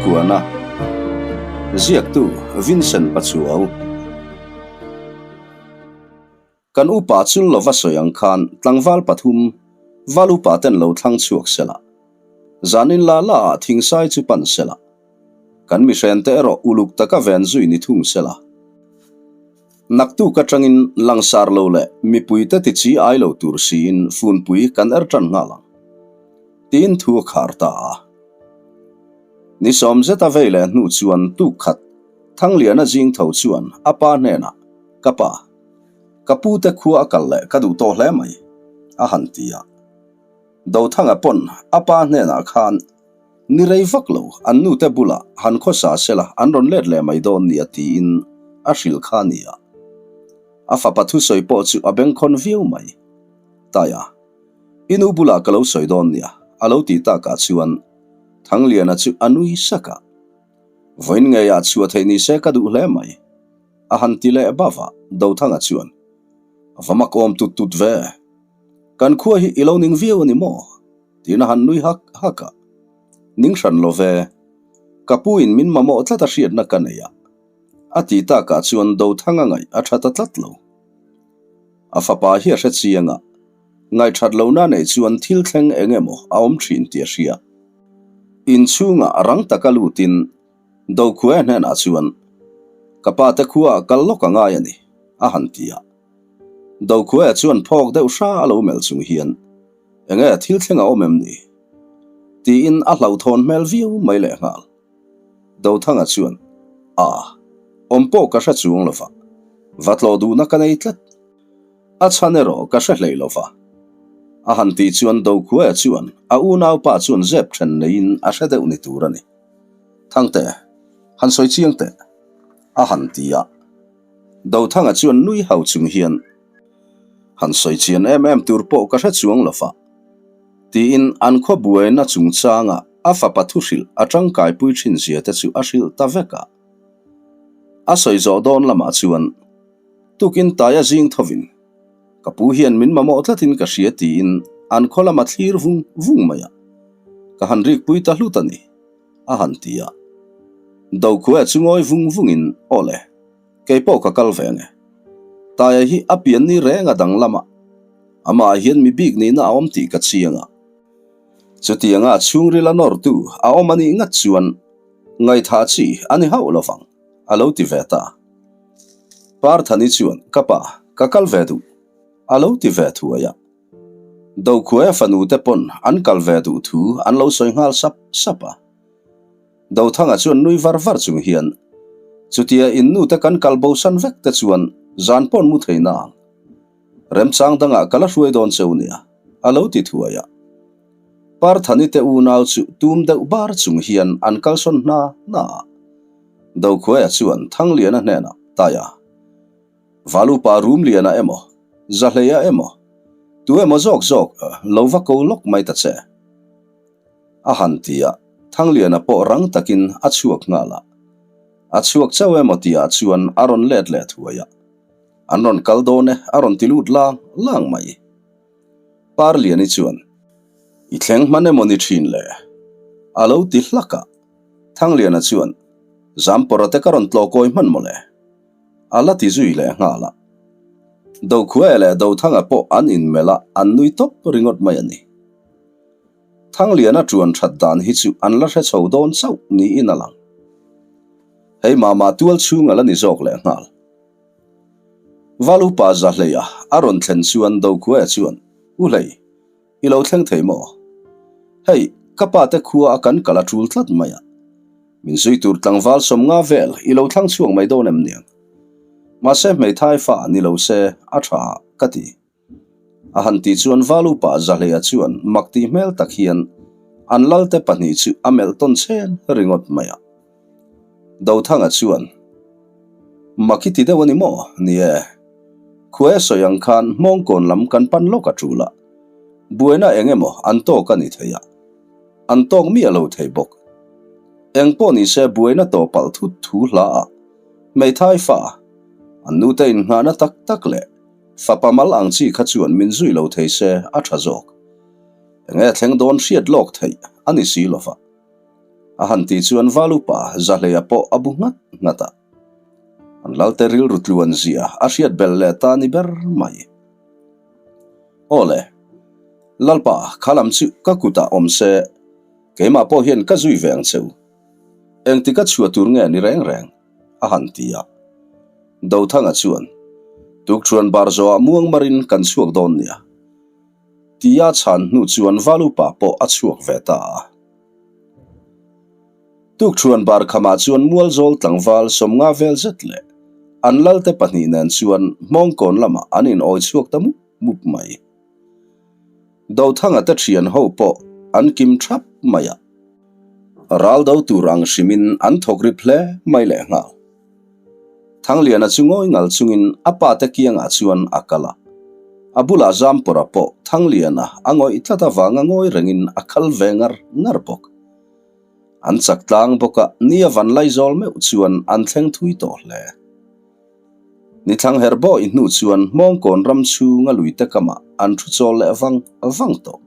Kuana Ziaktu Vincent Pachuau Kan upa chul lova sawi ang khan tlangval pathum val upa ten lo thlang chhuak sela. Zanin la la ah thingsai chu pan sela. Kan mihren te erawh uluk taka ven zui ni thung sela. Naktuk atangin langsar lo leh mipuite ti chi ai lo tur siin funpui kan er tan nghal ang. Tiin thu a khar ta a. Ni sawm zeta vei leh hnu chuan tuk khat Thangliana zing tho chuan a pa hnenah, Ka pa, ka pute khua a kal leh ka duh tawh hle mai, a han ti a. Dothanga pawn a pa hnenah khan Ni rei vak lo, an nute bulah han khawsa sela an rawn let leh mai dawn nia tiin a hrilh kha a ni a. A fapa thusawi pawh chu a bengkhawn viau mai. Taia, i nu bulah ka lo sawi dawn nia, a lo tih takah chuan Thangliana chu a nui sak a. Vawiin ngeiah chhuah theih ni se ka duh hle mai, a han ti leh bava Dothanga chuan, A va makawm tut tut ve. Kan khua hi i lo ning viau a ni maw? Tiin a han nui hak hak a. Ning hran lo ve. Ka pu in min mamawh tlat a hriatna ka nei a. A ti takah chuan Dothanga ngaih a tha ta tlat lo. A fapa hi a hre chiang a, ngaihthat lohna neih chuan thil thleng eng emaw a awm thin tih a hria. Inchhungah rang taka lutin Dokhua hnenah chuan, Ka pa te khuaah kal lawk a ngai a ni, a han ti a. Dokhua chuan phawk deuh hra a lo melh chung hian, Enge thil thleng a awm em ni? Tiin a hlauhthawn hmel viau mai lehnghal. Dothanga chuan, A, awm pawh ka hre chuang lova, va tlawh duhna ka nei tlat. A chhan erawh ka hre hlei lova. A han tih chuan Dokhuaia chuan a unaupa chuan zep then neiin a hre deuh ni tur a ni. Thangte, han sawi chiang teh, a han ti a. Dothanga chuan nui hau chung hian, Han sawi chian em em tur pawh ka hre chuang lo va, tiin an khaw buaina chungchanga a fapa thuhrilh a tangkaipui thin zia te chu a hrilh ta vek a. A sawi zawh dawn lamah chuan tukin taia zing thovin, Ka pu hian min mamawh tlatin ka hria tiin an khaw lama thlir vung vung mai a, ka han rikpui ta hlut a ni, a han ti a. Dokhuaia chu ngawi vung vungin, Aw le. Kei pawh ka kal ve nge. Taia hi a pian ni reng a dang lamah. Amah hian mi bik nihna a awm tih ka chiang a. Chutianga chhungril a nawrtu a awm a nih ngat chuan ngaihthah chi a ni hauh lo vang, a lo ti ve ta. Parthani chuan, Ka pa, ka kal ve duh, a lo ti ve thuai a. Dokhuaia fanu te pawn an kal ve duh thu an lo sawi nghal sap sap a. Dothanga chuan nui var var chung hian, Chutia in nute kan kal bosan vek te chuan zan pawn mu thei na ang. Remchang dangah ka la hruai dawn cheu nia, a lo ti thuai a. Parthani te unau chu tum deuh bar chung hian an kalsawn hna hna a. Dokhuaia chuan Thangliana hnenah, Taia, Valupa Rumliana emaw, Zahleia emaw, tu emaw zawk zawk lo va ko lawk mai ta che. A han ti a, Thangliana pawh rang takin a chhuak nghal a. A chhuak chauh emaw tihah chuan a rawn let leh thuai a. An rawn kal dawn e, a rawn ti lut lang lang mai. Parliani chuan, I thleng hman emaw ni thin le? A lo ti hlak a. Thangliana chuan, Zampawra te ka rawn tlawh kawi hman maw le? A la ti zui leh nghal a. Dokhuaia leh Dothanga pawh an inmelh a, an nui tawp ringawt mai a ni. Thangliana ṭuan ṭhat dan hi chu an la hre chho dawn chauh niin a lang. Hei mama tual chhung a la ni zawk leh nghal. Valupa Zahleia a rawn thlen chuan Dokhuaia chuan, U Hlei, i lo thleng thei maw? Hei, ka pa te khua a kan kal a ṭul tlat mai a. Min zui tur tlangval sawmnga vel i lo thlang chhuak mai dawn em niang? Mahse hmeithai fa ni lo se a ṭha ka ti. A han tih chuan Valupa Zahleia chuan mak tih hmel tak hian an lalte pahnih chu a melh tawn chen ringawt mai a. Dothanga chuan, Mak i ti deuh a ni maw? Ni e. Khuaia sawi ang khan hmawngkawn lam kan pan lawk a tul a. Buaina eng emaw an tawk a ni thei a. An tawk miah lo thei bawk. Eng pawh ni se buaina tawpalh thut thu hla a hmeithai fa, an nute innghahna tak tak leh Fapa mal ang chi kha chuan min zui lo thei se a tha zawk. Enge thleng dawn hriat lawk theih a ni si lova. A han tih chuan Valupa Zahleia pawh a bu nghat nghat a. An lalte rilru tluan zia a hriat belh leh ta ni ber mai. Aw le, Lalpa kha lam chu ka kutah awm se, keimah pawh hian ka zui ve ang che u. Engtik a chhuah tur nge ni reng reng? a han ti a. Dothanga chuan, Tukṭhuan bar zawhah muangmarin kan chhuak dawn nia. Tia chhan hnu chuan Valupa pawh a chhuak ve ta a. Tukṭhuan bar khamah chuan Mualzawl tlangval sawmnga vel zet leh an lalte pahnih nen chuan Hmawngkawn lamah an inawi chhuak ta mup mup mai. Dothanga te ṭhian ho pawh an kim ṭhap mai a. Ral do tur ang hrimin an thawk rip hle mai lehnghal. Thangliana chu ngawi ngal chungin a pa te kiangah chuan a kal a. A bulah Zampawra pawh Thangliana a ngawih tlat avanga ngawi rengin a kal ve ngar ngar bawk. An chak tlang bawk a, ni a van laizawl meuh chuan an thleng thui tawh hle. Ni thlang her bawi hnu chuan Hmawngkawn ram chhunga luite kamah an thu chawl leh vang vang tawh.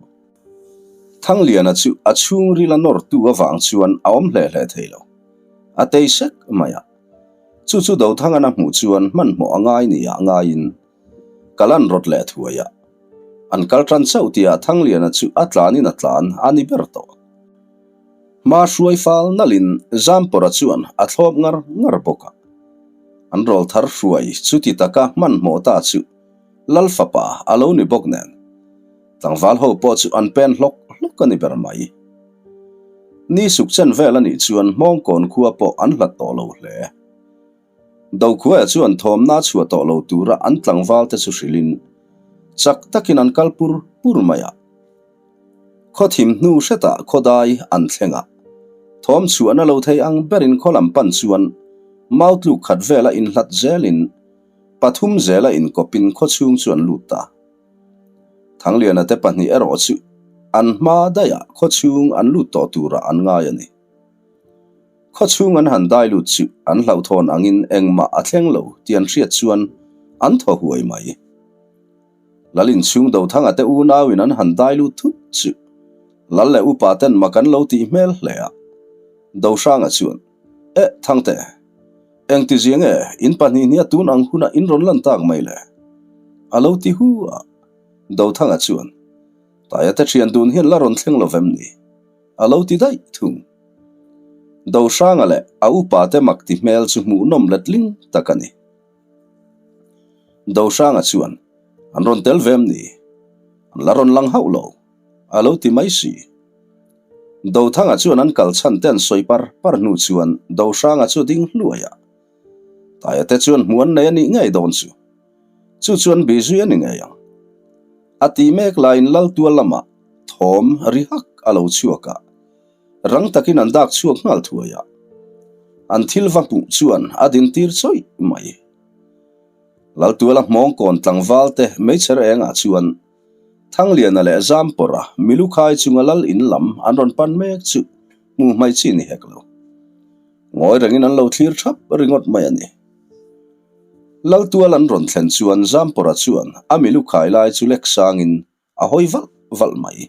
Thangliana chu a chhungril a nawrtu avang chuan a awm hle hle thei lo. A tei sek mai a. Chu chu Dothangana hmuh chuan hmanhmawh a ngai nia ngaiin kal an rawt leh thuai a. An kal tan chauh tihah Thangliana chu a tlanin a tlan a ni ber tawh. Hma hruai fal nalhin Zampawra chuan a thlawp ngar ngar bawk a. An rawl thar hruai chuti taka hmanhmawh ta chu Lal fapa a lo ni bawk nen. Tlangval ho pawh chu an pen hlawk hlawk a ni ber mai. Ni suk chen vel a nih chuan Hmawngkawn khua pawh an hlat tawh lo hle. Dokhuaia chuan thawmna chhuah tawh lo tura an tlangval te chu hrilhin chak takin an kal pur pur mai a. Khaw thim hnu hretah khawdai an thleng a, thawm chhuahna lo thei ang berin khaw lam pan chuan mau tluk khat vela inhlat zelin pathum zela inkawpin khaw chhung chu an lut ta. Thangliana te pahnih erawh chu an hma daihah khaw chhung an lut tawh turah an ngai a ni. Khaw chhung an han dai lut chu an hlauhthawn angin engmah a thleng lo tih an hriat chuan an thaw huai mai. Lal inchhung Dothanga te unauin an han dai lut thut chu Lal leh upa ten mak an lo tih hmel hle a. Dohranga chuan, Eh Thangte, Engti zia nge in pahnih hnia tun ang hunah in rawn lan tak mai le? A lo ti hu a. Dothanga chuan, Taia te thian dun hian la rawn thleng lo vem ni? A lo ti daih thung. Dohranga leh a upa te mak ti hmel chu hmuhnawm letling tak a ni. Dohranga chuan, An rawn tel vem ni? An la rawn lang hauh lo. A lo ti mai si. Dothanga chuan an kal chhan te an sawi par par hnu chuan Dohranga chu a ding hluai a. Taia te chuan hmuh an nei a nih ngei dawn chu. Chu chuan bih zui a ni ngei ang. A tih mek laiin Laltual lamah thawm ri hak a lo chhuak a, rang takin an dak chhuak nghal thuai a. An thil va hmuh chuan a din tir chawih mai. Laltuala hmawngkawn tlangval te meichher engah chuan Thangliana leh Zampawra milukhai chunga lal in lam an rawn pan mek chu hmuh hmai chi ni hek lo. Ngawi rengin an lo thlir thap ringawt mai a ni. Laltual an rawn thlen chuan Zampawra chuan a milukhai lai chu lek sangin a hawi valh valh mai.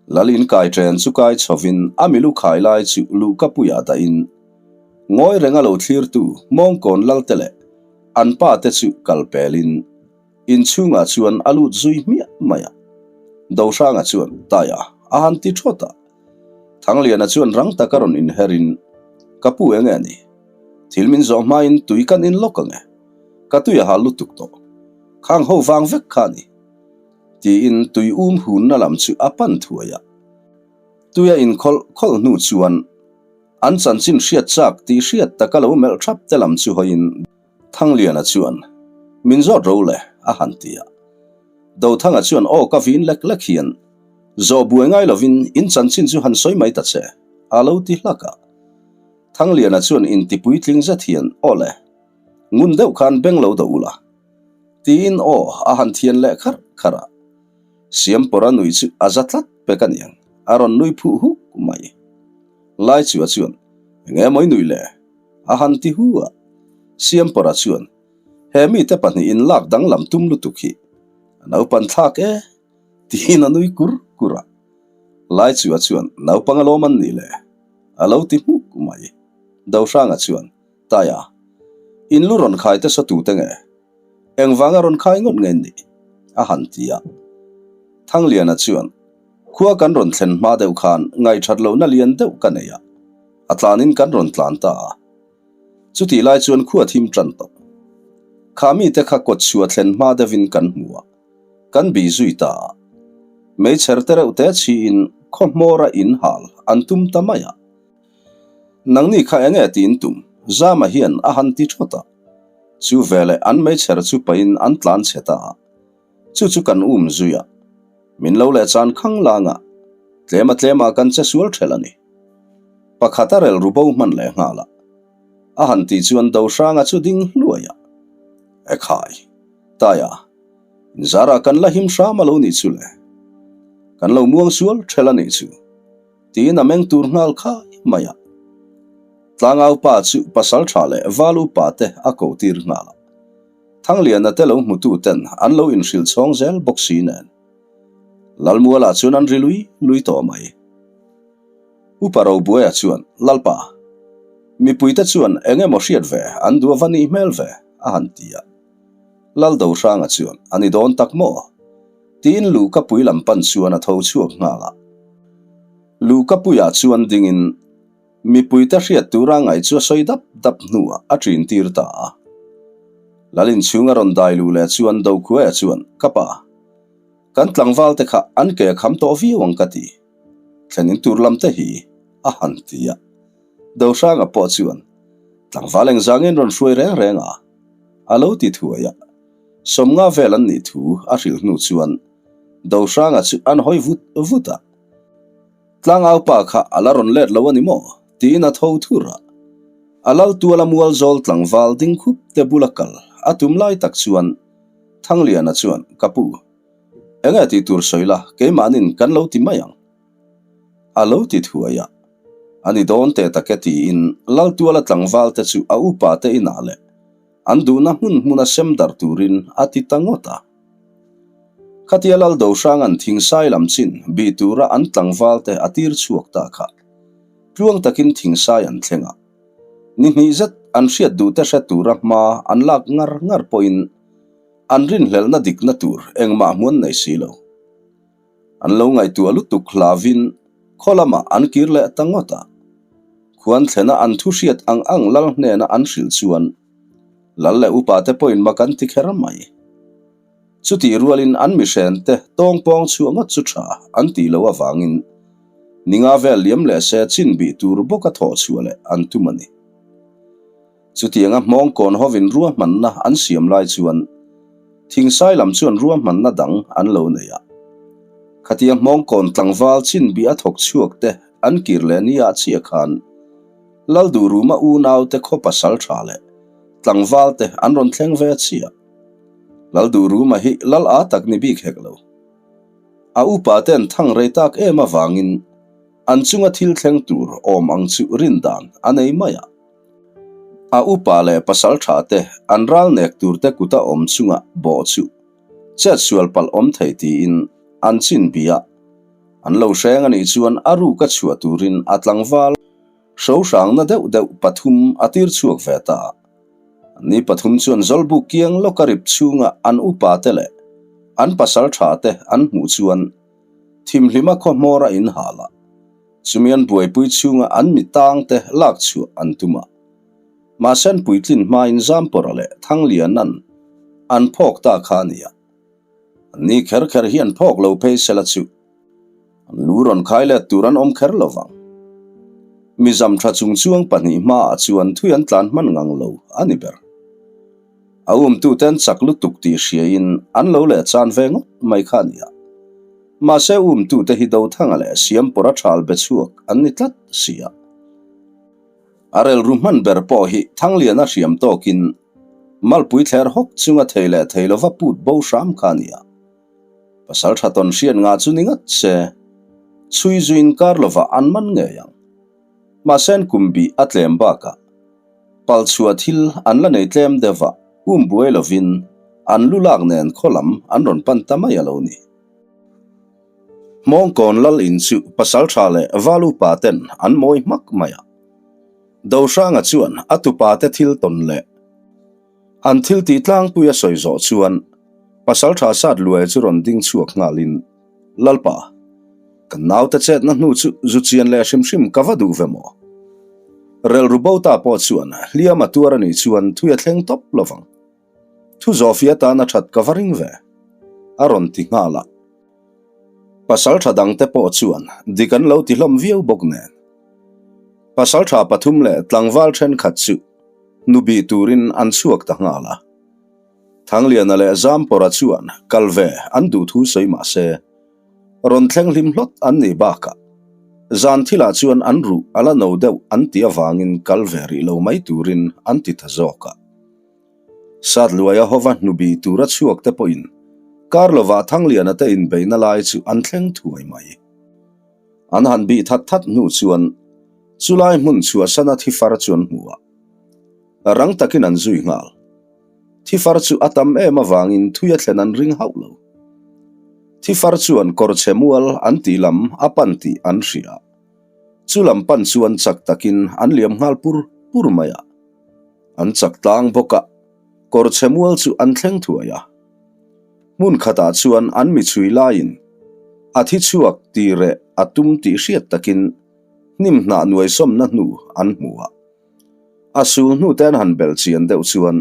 Lal in kai chen chu kai chhovin a milukhai lai chu luhkapuiah dahin ngawi renga lo thlirtu Hmawngkawn Lalte leh an pa te chu kal pelin Inchhungah chuan a lut zui hmiah mai a. Dohranga chuan, Taia, a han ti thawt a. Thangliana chuan rang taka rawn inherin, Ka pu eng nge ni? Thil min zawh hmain tui kan in lawk ang e. Ka tui a hal lutuk tawh. Khang ho vang vek kha a ni. Tiin tui um hunna lam chu a pan thuai a. Tui a inkhawlh khawlh hnu chuan an chanchin hriat chak tih hriat taka lo melh thap te lam chu hawiin, Thangliana chuan, Min zawt ro le, a han ti a. Dothanga chuan aw ka vin lek lek hian, Zawh buai ngai lovin in chanchin chu han sawi mai ta che, a lo ti hlak a. Thangliana chuan inti puitling zet hian, Aw le, ngun deuh khan beng lo do ula, tiin aw a han thian leh kharh kharh a. Siampawra nui chu a za tlat pek a niang, a rawn nui phuh huk mai. Laichua chuan, Eng emaw i nui le? A han ti hu a, Siampawra chuan, He mite pahnihin lak danglam tum lutuk hi a naupan thlak e, tiin a nui kur kur a. Laichua chuan, Naupang alawm an nih le? A lo ti hmuk mai. Dohranga chuan, Taia, in lu rawn khai te saw tute nge? Engvanga rawn khai ngawt nge nih? A han ti a. Thangliana chuan, Khua kan rawn thlen hma deuh khan ngaihṭhat lohna lian deuh ka nei a, a tlanin kan rawn tlan ta a. Chutih lai chuan khua thim ṭan tawh. Kha mite kha kawtchhuah thlen hma deuhin kan hmu a, kan bih zui ta a. Meichher te reuh te chhiin khaw hmawra in hal an tum ta mai a. Nangni kha enge tiin tum? Zama hian a han ti thawt a. Chu veleh an meichher chu pahin an tlan chhe ta a. Chu chu kan um zui a. Min lo leh chan khang lang a. Tlema tlema kan che sual ṭhelh a ni. Pakhat a relru bo hman leh nghal a. A han tih chuan Dohranga chu ding hluai a. Ekhai. Taia. Inzarah kan la him hram a lo nih chu le. Kan lo muang sual ṭhelh a nih chu. Tiin a meng tur nghal khai mai a. Tlangau pa chu pasal tha leh val upa te a ko tir nghal a. Thangliana te lo hmutu ten an lo inhrilh chhawng zel bawk si nen. Lalmuala chuan an ri lui lui tawh mai. Upa Robuaia chuan, Lalpa, mipuite chuan eng emaw hriat ve an duh ava nih hmel ve, a han ti a. Laldohranga chuan, A ni dawn tak maw? Tiin Luhkapui lam pan chuan a tho chhuak nghal a. Luhkapuiah chuan dingin mipuite hriat tura ngaih chu a sawi dap dap hnuah a ṭin tir ta a. Lalin chhunga rawn dai luh leh chuan Dokhuaia chuan, Ka pa, kan tlangval te kha an ke a kham tawh viau ang ka ti. Thlenin tur lam te hi a han ti a. Dohranga pawh chuan, Tlangval engzangin rawn hruai reng reng a? A lo ti thuai a. Sawmnga vel an nih thu a hrilh hnu chuan Dohranga chu an hawi vut vut a. Tlangau pa kha a la rawn let lo a ni maw? tiin a tho thur a. A lal tuala mual zawl tlangval ding khup te bula kal a tum lai tak chuan Thangliana chuan, Ka pu, enge tih tur sawi la, keimahnin kan lo ti mai ang. A lo ti thuai a. A ni dawn teh tak e tiin lal tuala tlangval te chu a upa te inah leh An duhna hmun hmuna sem darh turin a ti ta ngawt a. Khatia Lal Dohranga'n thingsai lam chin bih tura an tlangvalte a tir chhuak ta kha. Tluang takin thingsai an thleng a. Ni hnih zet an hriat duhte hre tura hma an lak ngar ngar pawhin an rinhlelhna dikna tur engmah hmuan nei si lo. An lo ngaihtuah lutuk hlavin khaw lamah an kir leh ta ngawt a. Khuan thlena an thu hriat ang ang lal hnena an hrilh chuan lal leh upa te pawhin mak an ti kher mai. Chutih rualin an mihrente tawngpawng chhuah ngawt chu tha an tih loh avangin ninga vel liam leh se chin bih tur bawka thawh chhuah leh an tum a ni. Chutianga hmawngkawn hovin ruahmanna an siam lai chuan Thingsai lam chuan ruahmanna dang an lo nei a. Khatia hmawngkawn tlangval chinbih a thawk chhuak te an kir leh nia chiah khan Lalduhruma unaute khaw pasal tha leh tlangval te an rawn thleng ve chiah. Lalduhruma hi lal a tak ni bik hek lo. A upa ten thang rei tak em avangin an chunga thil thleng tur awm ang chu rindan a nei mai a. A upa leh pasal tha te an ral nek tur te kuta awm chunga bawh chu chet sual palh awm thei tiin an chin bih a. An lo hreng a nih chuan a ruk a chhuah turin a tlangval hrohrangna deuh deuh pathum a tir chhuak ve ta. Ni pathum chuan Zawlbuk kiang lawka rip chhunga an upa te leh an pasal tha te an hmuh chuan thimhlima khaw hmawr a inhal a. Chumi an buaipui chhunga an mi tangte lak chhuah an tum a. Mahse an puitlin hmain Zampawra leh Thangliana'n an phawk ta kha a ni a. An ni kher kher hi an phawk lo phei sela chu an lu rawn khai let tur an awm kher lo vang. Mi zam tha chung chuang pahnih hmaah chuan thui an tlan hman ngang lo a ni ber. A umtute an chak lutuk tih hriain an lo leh chan ve ngawt mai kha a ni a. Mahse umtute hi Dothanga leh Siampawra thal be chhuak an ni tlat si a. A relru hman ber pawh hi Thangliana hriam tawkin malpui thler hawk chunga thei leh thei lova put bo hram kha a ni a. Pasal tha tawn hriat nga chu ni ngat se, chhui zuiin kar lovah an man ngei ang. Mahse an kum bih a tlem bakah pal chhuah thil an la nei tlem deuh a, um buai lovin an lu lak nen khaw lam an rawn pan ta mai a lo ni. Hmawngkawn lal in chu pasaltha leh val upa ten an mawi hmak mai a. Dohranga chuan a tupa te thil tawn leh an thil tih tlangpui a sawi zawh chuan pasaltha sat luai chu rawn ding chhuak nghalin, Lalpa, kan naute chetna hnu chu zu chian leh hrim hrim ka va duh ve maw? Relru bo ta pawh chuan hliam a tuar a nih chuan thui a thleng tawp lovang. Thu zawhfia tan a that ka va ring ve, a rawn ti nghal a. Pasaltha dangte pawh chuan dik an lo ti hlawm viau bawk nen. Pasaltha pathum leh tlangval thenkhat chu hnu bih turin an chhuak ta nghal a. Thangliana leh Zampawra chuan kal ve an duh thu sawi mah se, rawn thleng hlim hlawt an nih bakah zan thilah chuan an ruh a la no deuh an tih avangin kal ve rih lo mai turin an ti ta zawk a. Satluaia hova hnubi tura chhuak te pawhin kar lovah Thangliana te inbeihna lai chu an thleng thuai mai. An han bih that that hnu chuan chulai hmun chhuahsana thifar chu an hmu a, rang takin an zui nghal. Thifar chu a tam em avangin thui a thlen an ring hauh lo. Thifar chuan kawrchhe mual an tih lam a pan tih an hria. Chu lam pan chuan chak takin an liam nghal pur pur mai a. An chak tlang bawk a, kawrchhe mual chu an thleng thuai a. Hmun khatah chuan an mi chhui laiin a thi chhuak tih reh a tum tih hriat takin hnim hnah nuaisawmna hnu an hmu a. A sul hnute an han belh chian deuh chuan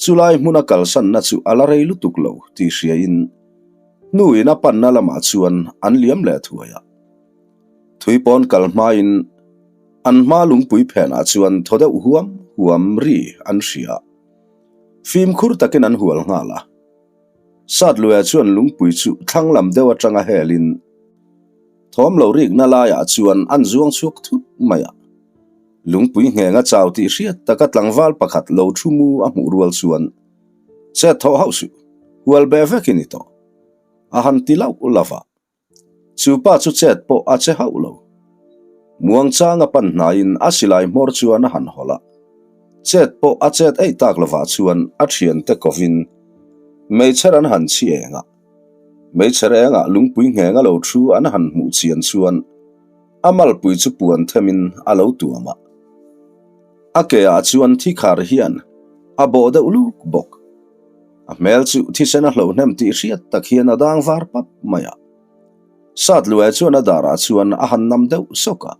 chulai hmuna kalsanna chu a la rei lutuk lo tih hriain hnuin a panna lamah chuan an liam leh thuai a. Thui pawn kal hmain an hma lungpui phenah chuan thaw deuh huam huam ri an hria. Fimkhur takin an hual nghal a. Satluia chuan lungpui chu thlang lam deuh atanga helin thawm lo rikna laiah chuan an zuang chhuak thut mai a. Lungpui nghenga chau tih hriat taka tlangval pakhat lo thu mu a hmuh rual chuan chet thawh hauh suh, hual be vek i ni tawh, a han ti lauh lauh a. Chu pa chu chet pawh a che hauh lo. Muangchang a pan hnaiin a silai hmawr chuan a han hawlh a. Chet pawh a chet eih tak lovah chuan a thiante kovin meichher an han chhi eng a. Meichher engah lungpui ngheng a lo thu an han hmuh chian chuan a malpui chu puan themin a lo tuam a. A ke ah chuan thi khar hian a bawh deuh luk bawk. A hmel chu thisen a hloh hnem tih hriat tak hian a dang var pap mai a. Satluai chuan a darah chuan a han nam deuh sawk a.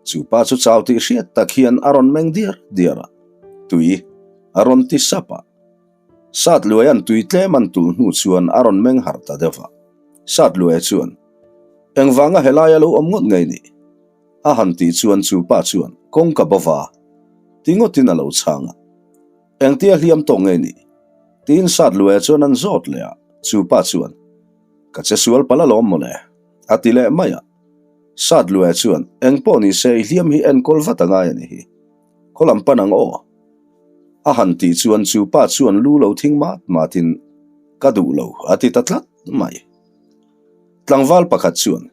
Chu pa chu chau tih hriat tak hian a rawn meng diar diar a, Tui a rawn ti sap a. Satluaia'n tui tlem an tulh hnu chuan a rawn meng harh ta deuh a. Satluai chuan, Engvanga helai a lo awm ngawt ngei ni? A han tih chuan chu pa chuan kawngka bova ti ngawtin a lo chhang a. Engtia hliam tawh nge ni? Tiin Satluaia chuan an zawt leh a, chu pa chuan, Ka che sual palh alawm mawle, a ti leh mai a. Satluaia chuan, Eng pawh ni se i hliam hi enkawl vat a ngai a ni hi. Khaw lam pan ang aw. A han tih chuan chu pa chuan lu lo thing mat matin, Ka duh lo, a ti ta tlat mai. Tlangval pakhat chuan,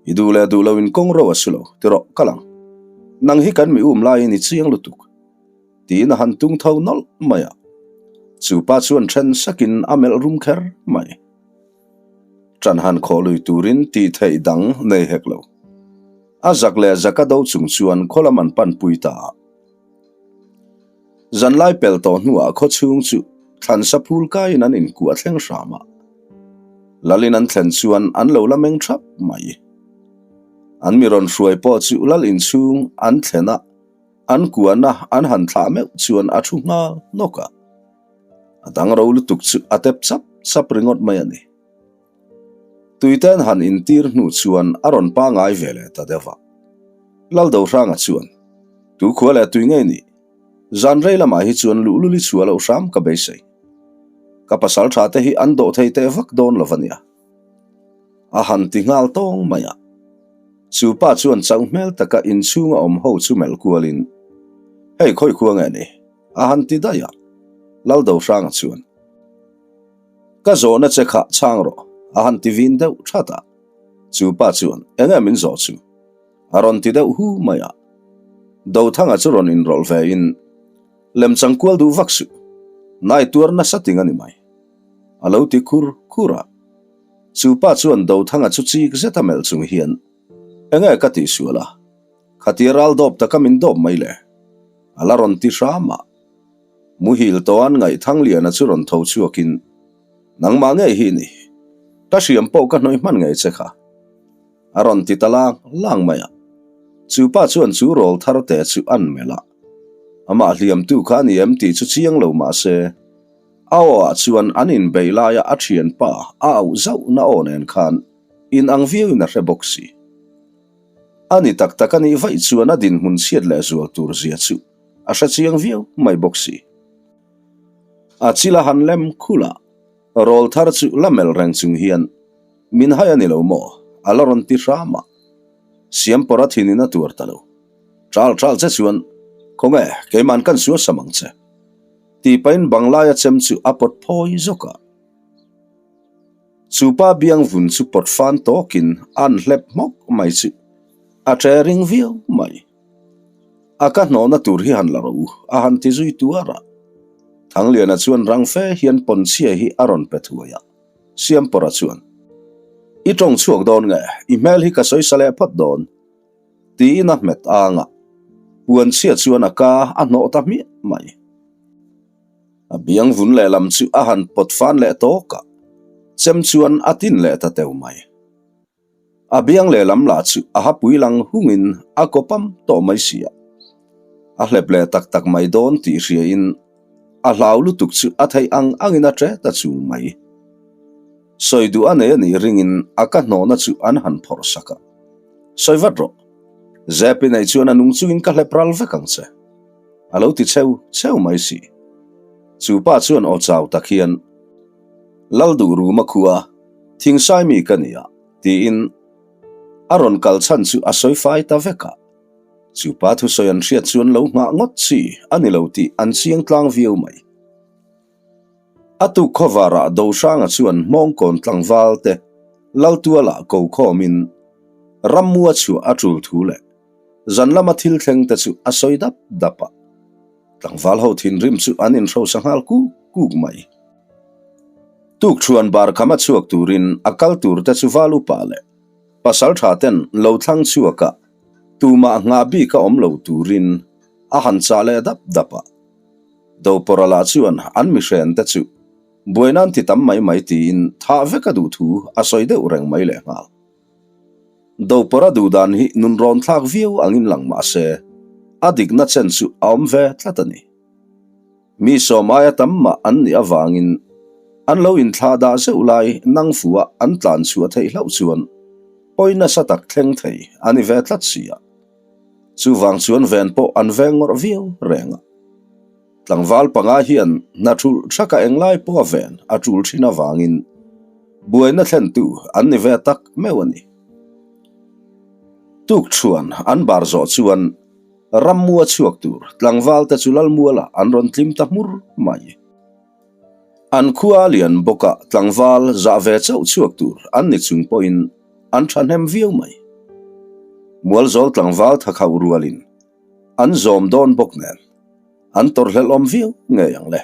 I duh leh duh loin kawng ro a su lo, ti rawh, kal ang. Nang hi kan mi um laiin i chiang lutuk. Tiin a han tung tho nawlh mai a. Chu pa chuan then sakin a melh rum kher mai. Ṭan han khawh lui turin tih theih dang nei hek lo. A zak leh zaka do chung chuan khaw lam an panpui ta a. Zanlai pel tawh hnuah khaw chhung chu thlansa phul kaiin an inkuah thleng hram a. Lalin an thlen chuan an lo la meng thap mai. An mi rawn hruai pawh chu lal inchhung an thlen a. An kuahna an han thlah meuh chuan a thu nghal hnawk a, a dang ro lutuk chu a tep chap chap ringawt mai a ni. Tuite an han intir hnu chuan a rawn pangai ve leh ta deuh a. Laldohranga chuan, Tu khua leh tui ngei nih? Zan rei lamah hi chuan luhlul i chhuah loh hram ka beisei. Ka pasal tha te hi an dawh thei teh vak dawn lo va nia. A han ti nghal tawng mai a. Chu pa chuan chauh hmel taka inchhunga awm ho chu melh kualin, Hei khawi khua nge ni? A han ti daih a. Laldohranga chuan, Ka zawhna che kha chhang rawh, a han ti vin deuh that a. Chu pa chuan, Enge min zawh chu? A rawn ti deuh hu mai a. Dothanga chu rawn inrawlh vein, Lemchang kual duh vak suh, nai tuar nasa ting a ni mai. A lo ti khur khur a. Chu pa chuan Dothanga chu chik zeta melh chung hian, Enge ka tihsual a? Khatia ral dawp taka min dawp mai le? A la rawn ti hram a. Muhil tawhan ngaih Thangliana chu rawn tho chhuakin, Nangmah ngei hi ni. Ka hriam pawh ka hnawih hman ngei che kha. A rawn ti ta lang lang mai a. Chu pa chuan chu rawl thar te chu an melh a. Amah hliamtu kha a ni em tih chu chiang lo mah se, a aw ah chuan an inbeih laia a thianpa a auh zauhna aw nen khan in ang viauin a hre bawk si. A ni tak tak a nih vaih chuan a dinhmun chhiat leh zual tur zia chu a hre chiang viau mai bawk si. A chil a han lem khulh a, rawl thar chu la melh reng chung hian, Min hai a ni lo maw? A la rawn ti hram a. Siampawr a thinin a tuar ta lo. Ṭal ṭal che chuan, Khawnge, keiman kan sual sam ang che. Tih pahin banglaia chem chu a pawt phawi zawk a. Chu pa biang vun chu pawt fan tawkin an hlep hmawk mai chu a ṭe ring viau mai. A ka hnawhna tur hi han la rawh u, a han ti zui tuar a. Thangliana chuan rang fe hian pawnchhia hi a rawn pe thuai a. Siampawra chuan, I tawng chhuak dawn nge? I hmel hi ka sawi sa leh phawt dawn. Tiin a hmet ang a. Puanchhia chuan a ka a hnawh ta hmiah mai. A biang vun lehlam chu a han pawt fan leh tawk a, chem chuan a tin leh ta teu mai. A biang lehlam lah chu a hapui lang hungin a kaw pam tawh mai si a. A hlep leh tak tak mai dawn tih hriain a hlau lutuk chu a theih ang angin a ṭe ta chul mai. Sawi duh a nei a nih ringin a ka hnawhna chu an han phawrh sak a. Sawi vat rawh. Zep i neih chuan a nung chungin ka hlep ral vek ang che. A lo ti cheu cheu mai si. Chu pa chuan aw chau tak hian, Lal duh ruma khua, thingsai mi ka nia, tiin a rawn kal chhan chu a sawi fai ta vek a. Chu pa thusawi an hriat chuan lo nghah ngawt chi a ni lo tih an chiang tlang viau mai. A tuk khawvarah Dohranga chuan Hmawngkawn tlangval te Laltualah ko khawmin rammua chhuah a tul thu leh zan lama thil thleng te chu a sawi dap dap a. Tlangval ho thinrim chu an inhrosa nghal kuk kuk mai. Tukṭhuan bar khama chhuak turin a kal tur te chu val upa leh pasal tha ten lo thlang chhuak a, tumah nghah bik a awm lo turin a han chah leh dap dap a. Dopawrha lah chuan an mihren te chu buai nan ti tam mai mai tiin thah vek a duh thu a sawi deuh reng mai lehnghal. Dopawrha duh dan hi nun rawn thlak viau angin lang mah se, a dikna chen chu a awm ve tlat a ni. Mi sawm aia tam mah an nih avangin an lo inthlah dah zeuh lai nang fuh a an tlan chhuah theih hlauh chuan pawi nasa tak thleng thei a ni ve tlat si a. Chuvang chuan ven pawh an veng ngawrh viau reng a. Tlangval panga hian hna thulh thaka englai pawha ven a tul thin avangin buaina thlentu an ni ve tak meuh a ni. Tukṭhuan an bar zawh chuan rammua chhuak tur tlangval te chu Lalmualah an rawn tlim ta hmur mai. An khua lian bawkah tlangval zah ve chauh chhuak tur an ni chung pawhin an thahnem viau mai. Mualzawl tlangval thakhauh rualin an zawm dawn bawk nen an tawrhhlelh awm viau ngei ang le.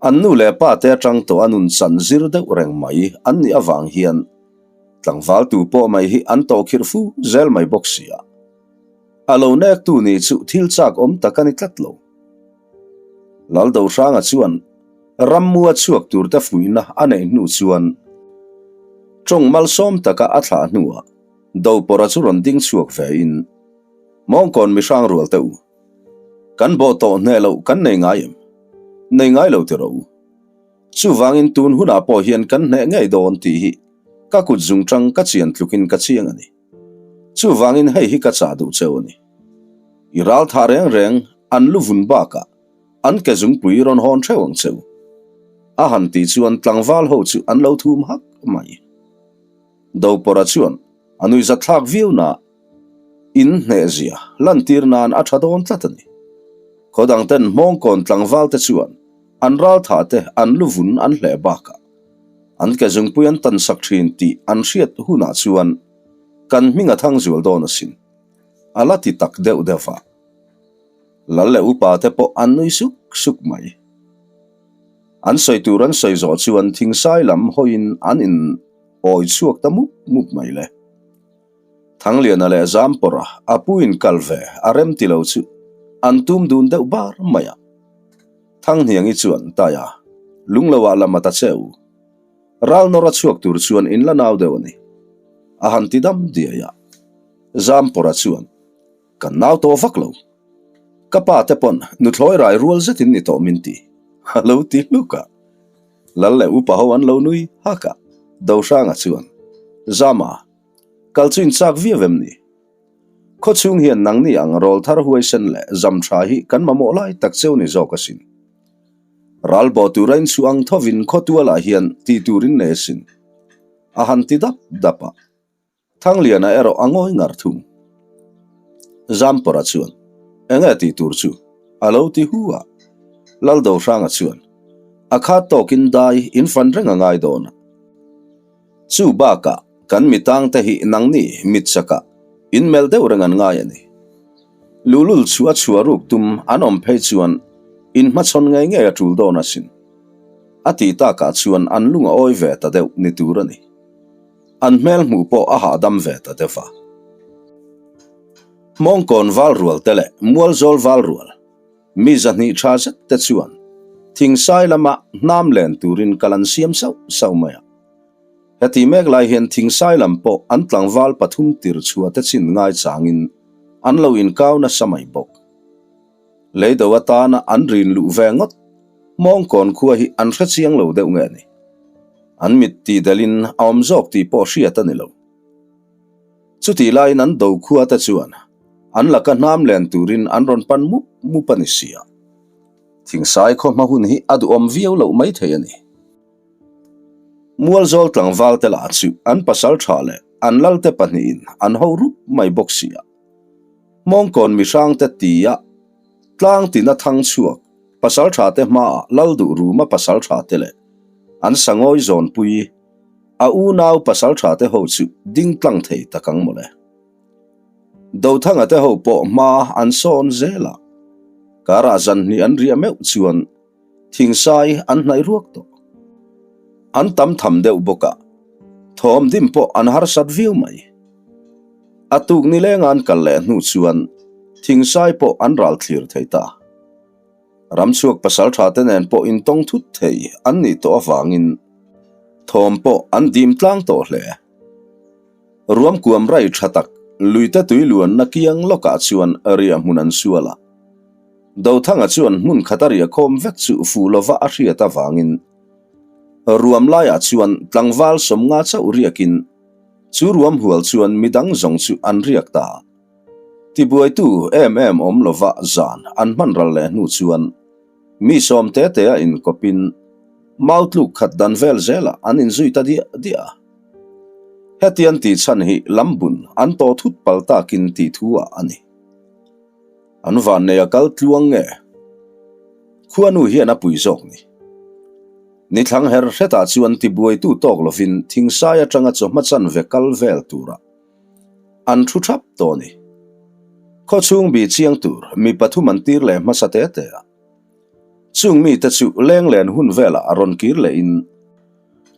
An nu leh pa te atang tawh a nun chan zir deuh reng mai an nih avang hian tlangval tu pawh mai hi an tawhkhirh fu zel mai bawk si a. A lo nektu nih chu thil chak awm tak a ni tlat lo. Laldohranga chuan rammua chhuak turte fuihna a neih hnu chuan tawng malsawm taka a thlah hnuah Dopawrha chu rawn ding chhuak vein, Mawngkawn mihrang rual teh u, kan bawh tawh hneh loh kan nei ngai em? Nei ngai lo ti rawh u. Chuvangin tun hunah pawh hian kan hneh ngei dawn tih hi ka kut zungtang ka chian tlukin ka chiang a ni. Chuvangin hei hi ka chah duh cheu a ni. I ral thah reng reng an lu vun bakah an ke zungpui rawn hawn theuh ang cheu. A han tih chuan tlangval ho chu an lo thum hak mai. Dopawrha chuan a nuihzat thlak viau na in hnehzia lantir nan a tha dawn tlat a ni. Khaw dang ten Hmawngkawn tlangval te chuan an ral thah te an lu vun an hleh bakah an ke zungpui an tan sak thin tih an hriat hunah chuan kan hming a thang zual dawn asin. A la ti tak deuh deuh va. Lal leh upa te pawh an nui suk suk mai. An sawi tur an sawi zawh chuan thingsai lam hawiin an in awi chhuak ta mup mup mai le. Thangliana leh Zampawrha a pu in kal ve a rem ti lo chu an tum dun deuh bar mai a. Thanghniangi chuan Taia, Lungloah lam a ta che u. Ral nawr a chhuak tur chuan in la nau deuh a ni. A han ti dam diai a. Zampawrha chuan, Kan nau tawh vak lo. Ka pa te pawn nuthlawi rai rual zetin ni tawh min ti. A lo ti hluk a. Lal leh upa ho an lo nui hak a. Dohranga chuan, Zama, kal chu in chak viau em ni? Khawchhung hian nangni ang rawlthar huaisen leh zam tha hi kan mamawh lai tak cheu ni zawk asin. Ral bawh tura inchhuah ang thovin khawtualah hian tih turin nei asin. A han ti dap dap a. Thangliana erawh a ngawi ngar thung. Zampawrha chuan, Enge tih tur chu? a lo ti hu a. Laldohranga chuan, A khat tawkin dai in fan reng a ngai dawn a. Chu bakah kan mitangte hi nangni mit chakah in melh deuh reng an ngai a ni. Luhlul chu a chhuah ruk tum an awm phei chuan in hmachhawn ngei ngei a tul dawn asin. A tih takah chuan an lung a awi ve ta deuh ni tur a ni. An hmel hmuh pawh a hahdam ve ta deuh va. Hmawngkawn val rual te leh Mualzawl val rual mi zahnih tha zet te chuan Thingsai lama hnam len turin kal an siam sauh sauh mai a. Heti mek lai hian Thingsai lam pawh an tlangval pathum tir chhuah te chin ngai changin an lo inkau nasa mai bawk. Leido atana an rin luh ve ngawt Hmawngkawn khua hi an hre chiang lo deuh nge ni? An mit tih delhin a awm zawk tih pawh hriat a ni lo. Chutih laiin an do khua te chuan an laka hnam len turin an rawn pan mup mup a ni si a. Thingsai khaw hma hun hi a duhawm viau loh mai thei a ni. Mualzawl tlangval te lah chu an pasal tha leh an lalte pahnihin an ho rup mai bawk si a. Hmawngkawn mihrangte tia tlang tina thang chhuak pasal tha te hmaah lal duh ruma pasal tha te leh an sangawi zawnpui a unau pasal tha te ho chu ding tlang thei tak ang mawle. Dothanga te ho pawh hma an sawn zel a, karah zan hnih an riah meuh chuan Thingsai an hnaih ruak tawh. An tam tham deuh bawk a, thawm dim pawh an harsat viau mai. A tuk nileng an kal leh hnu chuan Thingsai pawh an ral thlir thei ta. Ramchhuak pasal tha te nen pawh intawng thut thei an nih tawh avangin thawm pawh an dim tlang tawh hle. Ruam kuam rai tha tak luite tui luanna kiang lawkah chuan riah hmun an sual a. Dothanga chuan hmun khat a riah khawm vek chu fuh lova a hriat avangin ruam laiah chuan tlangval sawmnga chauh riakin chu ruam hual chuan midang zawng chu an riak ta. Tibuaitu em em awm lova zan an hman ral leh hnu chuan mi sawm te te a inkawpin mau tluk khat dan vel zelah an inzui ta diah diah a. Hetiang tih chhan hi lambun an tawh thut pal takin tih thu ah a ni. An vannei a kal tluang nge? Khuanu hian a pui zawk ni. Ni thlang her hretah chuan tibuaitu tawk lovin thingsai atanga chawhma chanve kal vel turah an thu thap tawh a ni. Khawchhung bih chiang tur mi pathum an tir leh hmasa te te a. Chung mite chu lenglen hun velah a rawn kir lehin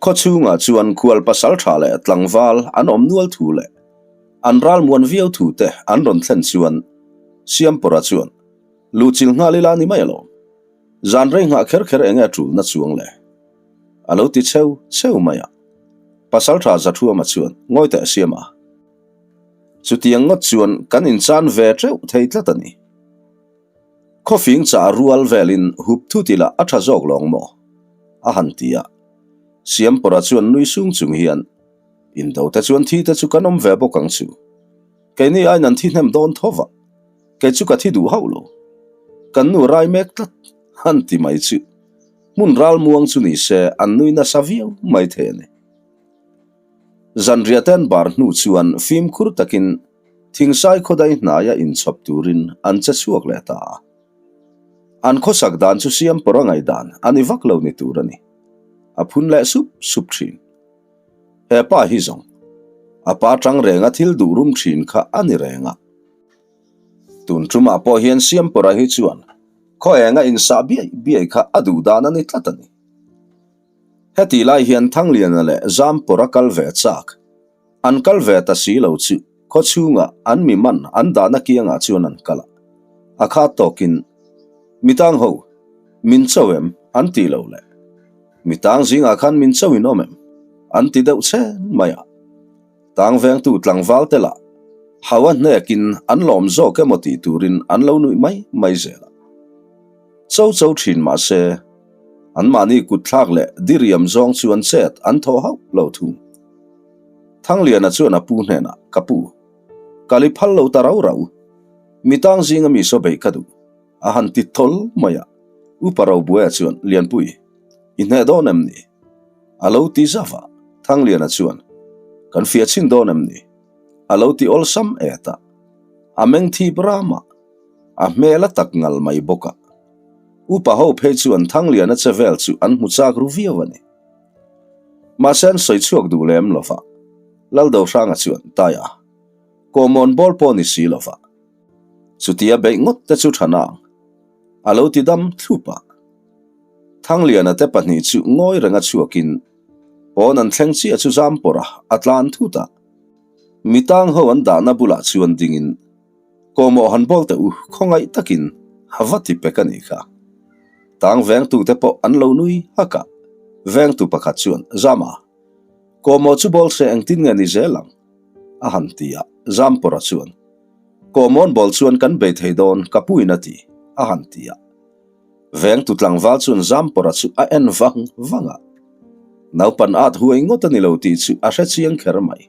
khawchhungah chuan khual pasal tha leh tlangval an awm nual thu leh an ralmuan viau thu te an rawn thlen chuan Siampawra chuan luhchilh nghal ila ni mai alawm. Zan rei nghah kher kher enge a tulna chuang le? A lo ti cheu cheu mai a. Pasal tha Zathuama chuan ngawi teh siam a. Chutiang ngawt chuan kan inchan ve teuh thei tlat a ni. Khawfing chah rual velin hup thut ila a tha zawk lawng maw? A han ti a. Siampawra chuan nui sung chung hian, Indo te chuan thi te chu kan awm ve bawk ang chu. Keini aiin an thi hnem dawn tho va. Kei chu ka thi duh hauh lo. Kan nu rai mek tlat, han ti mai chu. Hmun ral muang chu ni se an nui nasa viau mai thei a ni. Zanriah te an bar hnu chuan fimkhur takin Thingsai khawdai hnaia inchhawp turin an che chhuak leh ta a. An khawsak dan chu Siampawra ngaihdan a ni vak lo ni tur a ni. A phun leh sup sup thin. He pa hi zawng, a pa tang renga thil duh rum thin kha a ni reng a. Tun tumah pawh hian Siampawra hi chuan khaw enga insah biai biai kha a duh dan a ni tlat a ni. Hetih lai hian Thangliana leh Zampawra kal ve chak an kal ve ta si lo chu khaw chhunga an mi man an dahna kiangah chuan an kal a, a khat tawkin, Mi tang ho, min cho em? an ti lo le. Mi tang zingah khan min cho in awm em? an ti deuh chhen mai a. Tang vengtu tlangval te lah hau a hnekin an lawm zawk emaw tih turin an lo nuih mai mai zel a. Cho cho thin mah se, anmahni kutthlak leh diriam zawng chuan chet an thawh hauh lo thung. Thangliana chuan a pu hnenah, Ka pu, kal i phal lo ta rau rau, mi tang zinga mi saw beih ka duh, a han ti thawl mai a. Upa Robuaia chuan, Lianpui, i hneh dawn em ni? A lo ti zauh a, Thangliana chuan, Kan fiah chhin dawn em ni? A lo ti awlsam et a, a meng thip ram a, a hmel a tak ngal mai bawk a. Upa ho phei chuan Thangliana che vel chu an hmu chak ru viau a ni. Mahse an sawi chhuak duh lem lo va, Laldohranga chuan, Taia, kawmawn bawl pawh ni si lo va, chutia beih ngawt te chu tha nang, a lo ti dam thlup a. Thangliana te pahnih chu ngawi renga chhuakin pawn an thleng chiah chu zam pawrh a, a tlan thut a. Mi tang ho an dahna bulah chuan dingin, Kawmawh han bawl teh u, khawngaih takin a va ti pek a nih kha. Tang vengtute pawh an lo nui hak a, vengtu pakhat chuan, Zama, kawmawh chu bawl se engtin nge ni zel ang? a han ti a, Zampawrha chuan, Kawmawn bawl chuan kan bei thei dawn, ka puin a ti, a han ti a. Vengtu tlangval chuan Zampawrha chu a en vang vang a, naupan at huai ngawt a ni lo tih chu a hre chiang kher mai.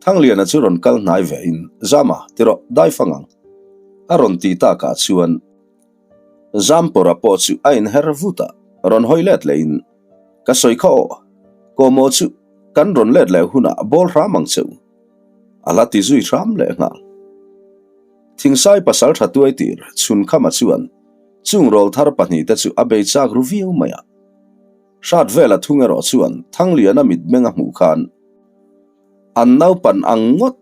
Thangliana chu rawn kal hnai ve in, Zama, ti rawh, dai fang ang, a rawn ti takah chuan Zampawrha pawh chu a inher vut a, rawn hawi let leh in, Ka sawi kha aw, kawmaw chu kan rawn let leh hunah bawl hram ang che u, a la ti zui hram leh nghal. Thingsai pasal tha tuai tir Chhunkhama chuan chung rawlthar pahnihte chu a bei chak ru viau mai a. Hrat vela thung erawh chuan Thangliana mitmeng a hmuh khan an naupan ang ngawt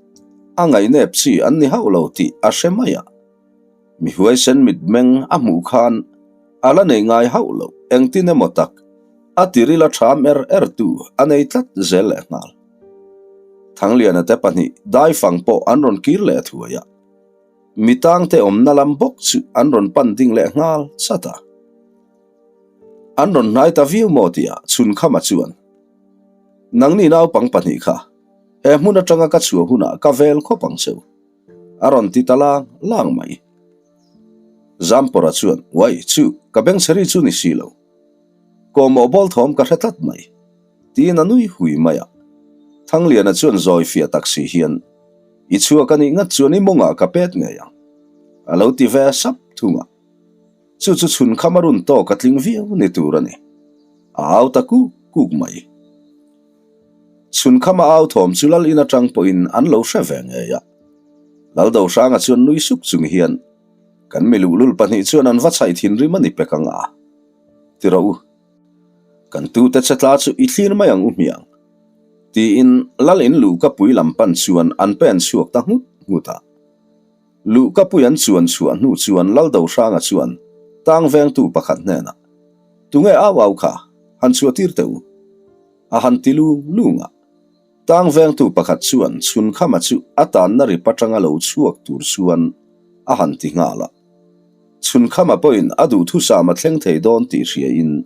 a ngaihnep chi an ni hauh lo tih a hre mai a. Mi huaisen mitmeng a hmuh khan a la nei ngai hauh lo engtin emaw tak a tiril a ṭham er er tu a nei tlat zel leh nghal. Thangliana te pahnih daifang pawh an rawn kir leh thuai a, mi tangte awmna lam bawk chu an rawn pan ding leh nghal chat a. An rawn hnai ta viau maw tia Chhunkhama chuan, Nangni naupang pahnih kha he hmun atanga ka chhuah hunah ka vel khawp ang cheu, a rawn ti ta lang lang mai. Zampawrha chuan, Uai, chu ka bengchheri chu ni si lo. Kawmawh bawl thawm ka hre tlat mai. Tiin a nui hui mai a. Thangliana chuan zawi fiah tak si hian, I chhuak a nih ngat chuan i mawngah ka pet ngei ang, a lo ti ve sap thung a. Chu chu chhun kham a run tawk a tling viau ni tur a ni. A au ta kuk kuk mai. Chhun kham a au thawm chu lal in atang pawhin an lo hre ve ngei a. Laldohranga chuan nui suk chung hian, Kan mi luhlul pahnih chuan an va chhaih thinrim a ni pek ang a, ti rawh u. Kan tute che tla chu i thlir mai ang u hmiang, tiin lal in luhkapui lam pan chuan an pen chhuak ta nghut nghut a. Luhkapui an chuan chhuah hnu chuan Laldohranga chuan tang vengtu pakhat hnenah, Tunge au au kha, han chhuah tir teh u, a han ti lung lung a. Tang vengtu pakhat chuan Chhunkhama chu a tanna rip atanga lo chhuak tur chuan a han ti nghal a. Chhunkhama pawhin a duhthusam a thleng thei dawn tih hriain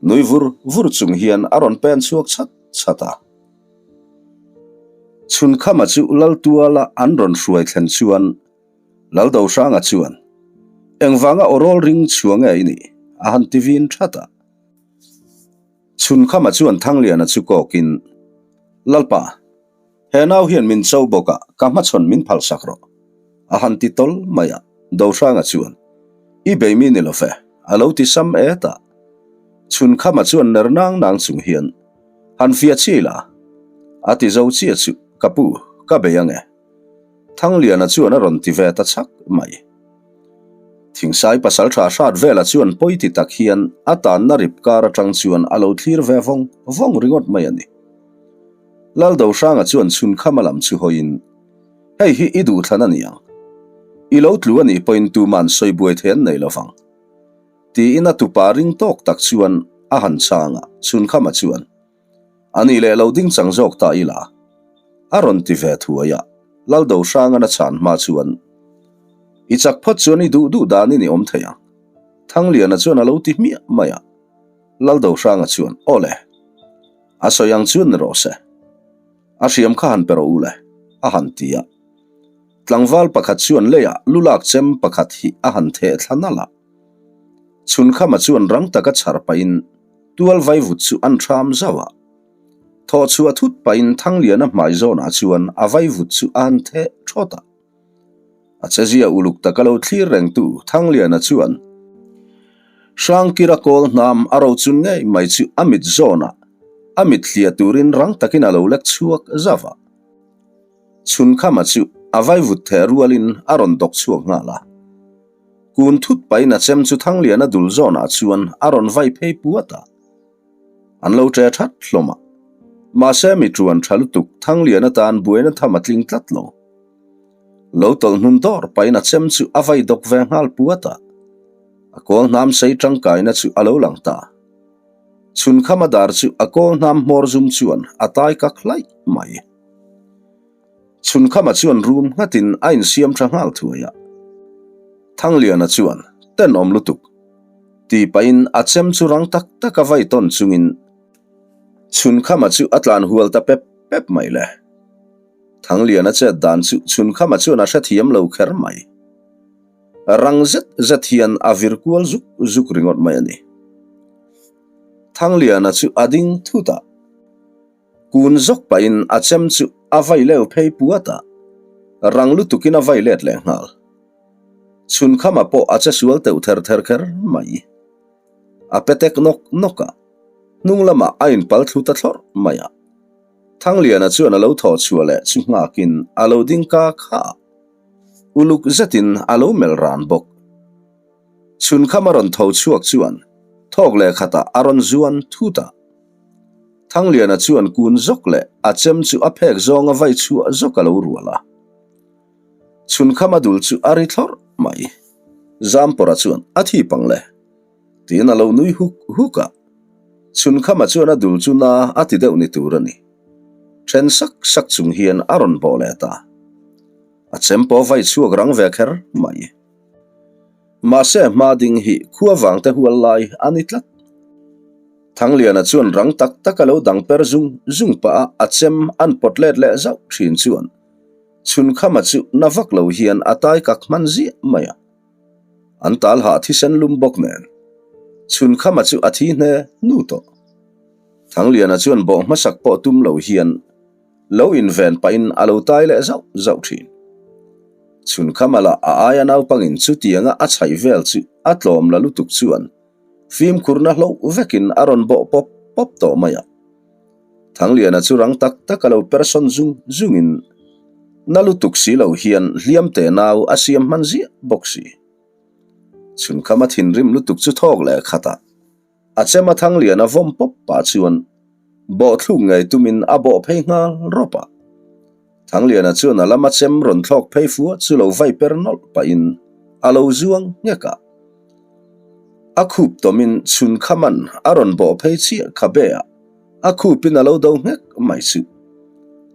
nui vur vur chung hian a rawn pen chhuak chhat chhat a. Chhunkhama chu Laltuala an rawn hruai thlen chuan Laldohranga chuan, Engvanga awrawl ring chhuah nge i nih? a han ti vin that a. Chhunkhama chuan Thangliana chu kawkin, Lalpa, he nau hian min cho bawk a, ka hmachhawn min phalsak rawh, a han ti tawl mai a. Dohranga chuan, I bei mi ni lo ve, a lo ti sam et a. Chhunkhama chuan ner nang nang chung hian, Han fiah chi la, a ti zo chiah chu, Ka pu, ka bei ange. Thangliana chuan a rawn ti ve ta chak mai. Thingsai pasal tha hrat vela chuan pawi ti tak hian a tanna rip kar atang chuan a lo thlir ve vawng vawng ringawt mai a ni. Laldohranga chuan chhunkhama lam chu hawiin, Hei hi i duhthlan a ni ang. I lo tlu a nih pawhin tuman sawi buai thei an nei lovang. Tiin a tupa ring tawk tak chuan. a han chhang a, Chhunkhama chuan, A nih leh lo ding chang zawk ta ila, a rawn ti ve thuai a, Laldohrangan a chhan hma chuan, I chak phawt chuan i duh duh danin i awm thei ang, Thangliana chuan a lo ti hmiah mai a, Laldohranga chuan, Aw le, a sawi ang chuan ni rawh se. A hriam kha han pe rawh u le, a han ti a. Tlangval pakhat chuan leiah lulak chem pakhat hi a han theh thla nalh a. Chhunkhama chuan rang taka chhar pahin tual vaivut chu an thram zauh a. Thawh chhuah thut pahin Thangliana hmai zawnah chuan a vaivut chu a han theh thawt a. A chezia uluk taka lo thlir rengtu Thangliana chuan Hrangkira kawl hnam a rochun ngei mai chu a mit zawnah a mit hliah turin rang takin a lo lek chhuak zauh a. Chhunkhama chu a vaivut theh rualin a rawn dawk chhuak nghal a. Kun thut pahin a chem chu Thangliana dul zawnah chuan a rawn vai phei puat a. An lo ṭe ṭhat hlawm a. Mahse mi ṭuan ṭha lutuk Thangliana tan buaina tham a tling tlat lo. Lo tawlh hnun dawr pahin a chem chu a vai dawk ve nghal puat a. A kawl hnam sei ṭangkaina chu a lo lang ta. Chhunkhama dar chu a kawl hnam hmawr zum chuan a tai kak hlaih mai. Chhunkhama chuan rum nghatin a insiam tha nghal thuai a. Thangliana chuan, Tenawm lutuk! Ti pahin a chem chu rang tak tak a vai tawn chungin Chhunkhama chu a tlan hual ta pep pep mai le. Thangliana chet dan chu Chhunkhama chuan a hrethiam lo kher mai. Rang zet zet hian a vir kual zuk zuk ringawt mai a ni. Thangliana chu a ding thut a. Kun zawk pahin a chem chu a vai leu phei puat a, rang lutukin a vai let leh nghal. Chhunkhama pawh a che sual teuh ther ther kher mai. A pe tek nawk nawk a, hnung lamah a inpal thlu ta thlawrh mai a. Thangliana chuan a lo thaw chhuah leh chu nghakin a lo ding ka kha a, uluk zetin a lo melh ran bawk. Chhunkhama rawn tho chhuak chuan thawk leh khatah a rawn zuan thut a. Thangliana chuan kun zawk leh a chem chu a phek zawnga vai chhuah zawk a lo rual a. Chhunkhama dul chu a ri thlawrh mai. Zampawra chuan a thi pang le tiin a lo nui huk huk a. Chhunkhama chuan a dul chu na a ti deuh ni tur a ni. Then sak sak chung hian a rawn bawh leh ta. A chem pawh vai chhuak rang ve kher mai. Mahse hma ding hi khua vangte hual lai a ni tlat. Thangliana chuan rang tak tak a lo dang per zung zung pah a, a chem an pawt let leh zauh thin chuan Chhunkhama chu na vak lo hian a tai kak hman ziah mai a. An tal hah thisen lum bawk nen Chhunkhama chu a thi hne hnu tawh. Thangliana chuan bawh hmasak pawh tum lo hian lo inven pahin a lo tai leh zauh zauh thin. Chhunkhama lah a aia naupangin chutianga a chhaih vel chu a tlawm la lutuk chuan Fimkhurna hloh vekin a rawn bawh pawp pawp tawh mai a. Thangliana chu rang tak tak a lo persawn zung zungin na lutuk si lo hian hliam teh nau a siam hman ziah bawk si. Chhunkhama thinrim lutuk chu thawk leh khat a, a chema Thangliana vawm pawp pah chuan bawh thluk ngei tumin a bawh phei nghal rawp a. Thangliana chuan a lama chem rawn thlawk phei fua chu lo vai per nawlh pahin a lo zuang nghek a. A khup tawmin chhun khaman a rawn bawh phei chiah kha be a, a khupin a lo do nghek mai chu.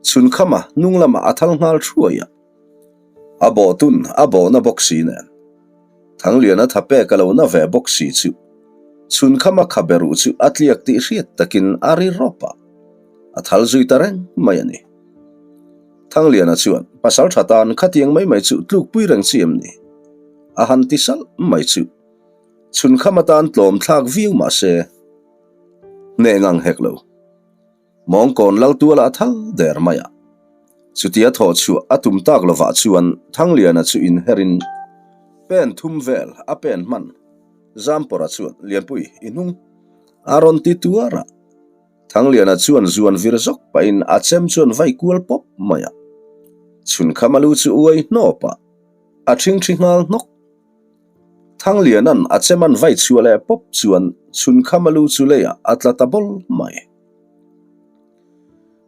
Chhun khama hnung lamah a thal nghal thuai a. A bawh tun a bawhna bawk si nen. Thangliana tha pek a lo na ve bawk si chu chhun khama khabe ruh chu a tliak tih hriat takin a ri rawp a. A thal zui ta reng mai a ni. Thangliana chuan pasal tha tan khatiang mai mai chu tlukpui reng chi em ni? A han ti salh mai chu. Chhunkham atan tlawm thlak viau mah se hneh ngang hek lo. Mawngkawn lal tuala a thal der mai a. Chutia thawh chhuah a tum tak lovah chuan Thangliana chu inherin pen thum vel a pen hman Zampawra chuan Lianpui i hnung a rawn ti tuar a. Thangliana chuan zuan vir zawk pahin a chem chuan vai kual pawp mai a. Chhunkhama lu chu uai hnawp a, a ṭhingṭhi nghal hnawk. Thangliana'n a chem an vai chhuah leh pawp chuan Chhunkhama lu chu leiah a tla ta bawl mai.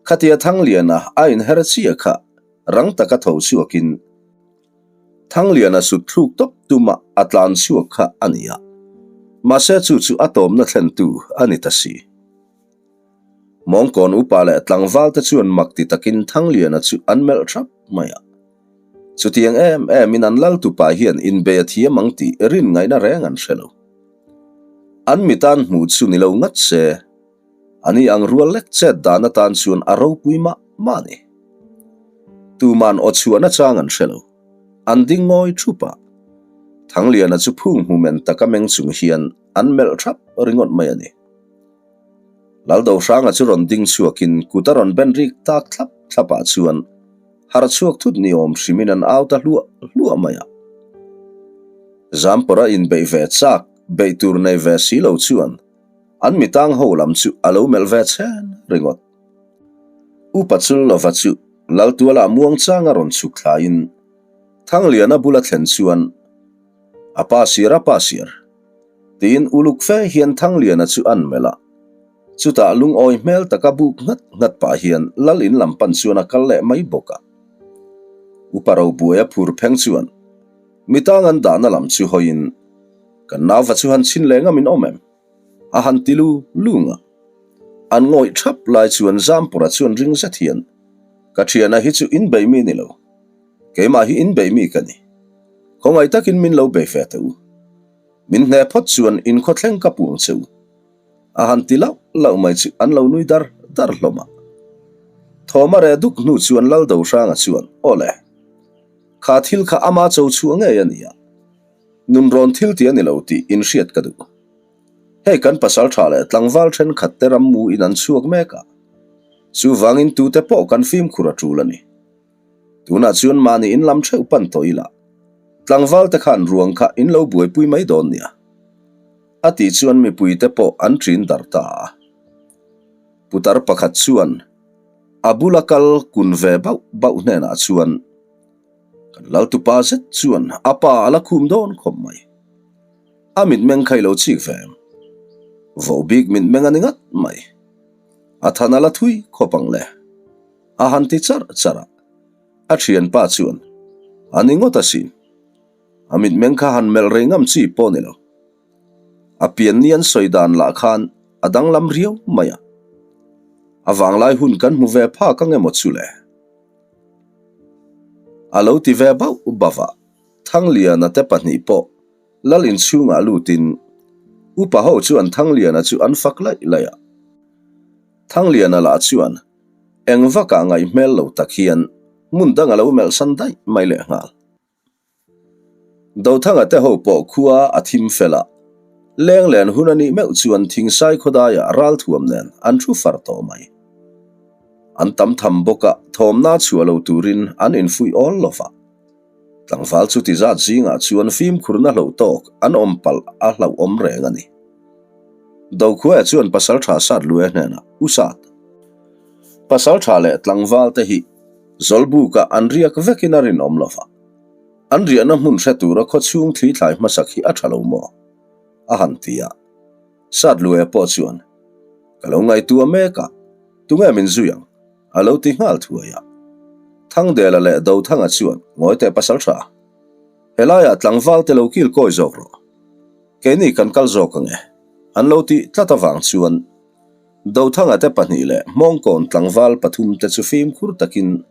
Khatia Thangliana a inher chiah kha rang taka tho chhuakin, Thangliana sut thluk tawp tuma a tlan chhuak kha a ni a. Mahse chu chu a tawmna thlentu a ni ta si. Mawngkawn upa leh tlangval te chuan mak ti takin Thangliana chu an melh thap mai a. Chutiang em em in an lal tupa hian inbei a thiam ang tih rin ngaihna reng an hre lo. An mitan hmuh chu ni lo ngat se, a ni ang rual lek chet dan atan chuan a ropui mah mah a ni. Tuman aw chhuahna chang an hre lo. An ding ngawi thup a. Thangliana chu phung hmu men taka meng chung hian an melh thap ringawt mai a ni. Laldohranga chu rawn ding chhuakin kut a rawn ben rik tak thlap thlap ah chuan harh chhuak thut ni awm hrimin an au ta hluah hluah mai a. Zampawrh a inbeih ve chak, beih tur nei ve si lo chuan an mitang ho lam chu a lo melh ve chhen ringawt. Upa Chullova chu Laltuala muangchang a rawn chhuk thlaiin Thangliana bula thlen chuan a pa sir a pa sir tiin uluk fe hian Thangliana chu an melh a. Chutah lungawi hmel taka buk nghat nghat pah hian Lal in lam pan chuan a kal leh mai bawk a. Upa Robuaia phur pheng chuan mitang an dahna lam chu hawiin kan nauva chu han chhin leh ngam in awm em? A han ti lu lung a. An ngawih thap lai chuan Zampura chuan ring zet hian, Ka thiana hi chu in bei mi ni lo. Keimah hi in bei mi ka ni. Khawngaih takin min lo bei ve teh u. Min hne phawt chuan in khawthleng ka puang che u. A han ti lauh lauh mai chu an lo nui dar dar hlawm a. Thawm a reh duk hnu chuan Laldohranga chuan, Aw le. Kha thil kha ama cho chhuah ngei a ni a. Nunrawn thil ti a ni lo tih inhriat ka duh. Hei kan pasal tha leh tlangval thenkhat te ram mu in an chhuak mek a, chuvangin tute pawh kan fimkhur a tul a ni. Tunah chuan mahni in lam theuh pan tawh ila, tlangval te khan ruang kha in lo buaipui mai dawn nia. A tih chuan mipui te pawh an ṭin dar ta a. Putar pakhat chuan a bula kal kun ve bauh bauh hnenah chuan, Kan laltupa zet chuan a pa a la khum dawn khawp mai. A mitmeng kha i lo chik ve em? Vohbik mitmeng a ni ngat mai. A than a la thui khawp ang le. A han ti charh charh a. A thianpa chuan, A ni ngawt asin. A mitmeng kha han melh rei ngam chi pawh ni lo. A pianni an sawi dan lah khan a danglam riau mai a. A vanglai hun kan hmu ve phak ang emaw chu le? A lo ti ve bauh bauh a, Thangliana te pahnih pawh Lal inchhungah lutin upa ho chuan Thangliana chu an fak laih laih a. Thangliana lah chuan eng vakah ngaih hmel lo tak hian hmun dang a lo melh san daih mai lehnghal. Dothanga te ho pawh khua a thim fel a, leng len hun a nih meuh chuan Thingsai khawdaiah ralthuam nen an thu far tawh mai. An tam tham bawk a, thawmna chhuah lo turin an infuih awl lo va. Tlangval chu ti zat zingah chuan fimkhurna hloh tawk an awm palh a hlauhawm reng a ni. Dokhuaia chuan Pasaltha Satlue hnenah, U Sat, Pasaltha leh tlangval te hi Zawlbuka an riak vekin a rinawm lo va, an riahna hmun hre tura khaw chhung thli thlai hmasak hi a tha lo maw? a han ti a. Satlue pawh chuan, Ka lo ngaihtuah mek a, tunge min zui ang? a lo ti nghal thuai a. Thangdela leh Dothanga chuan, Ngawi teh pasal tha, helaiah tlangval te lo kil kawi zawk rawh. Keini kan kal zawk ang e, an lo tih tlat avang chuan Dothanga te pahnih leh Hmawngkawn tlangval pathum te chu fimkhur takin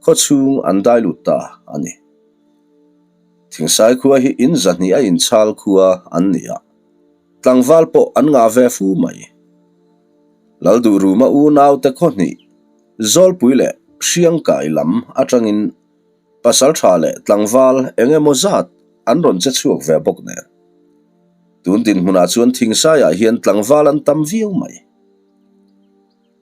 khaw chhung an dai lut ta a ni. Thingsai khua hi in zahnih a inchhal khua an ni a, tlangval pawh an ngah ve fu mai. Lalduhruma unaute khaw hnih, Zawlpui leh Hriangkai lam atangin Pasaltha leh tlangval eng emaw zat an rawn che chhuak ve bawk nen. Tun dinhmunah chuan Thingsaiah hian tlangval an tam viau mai.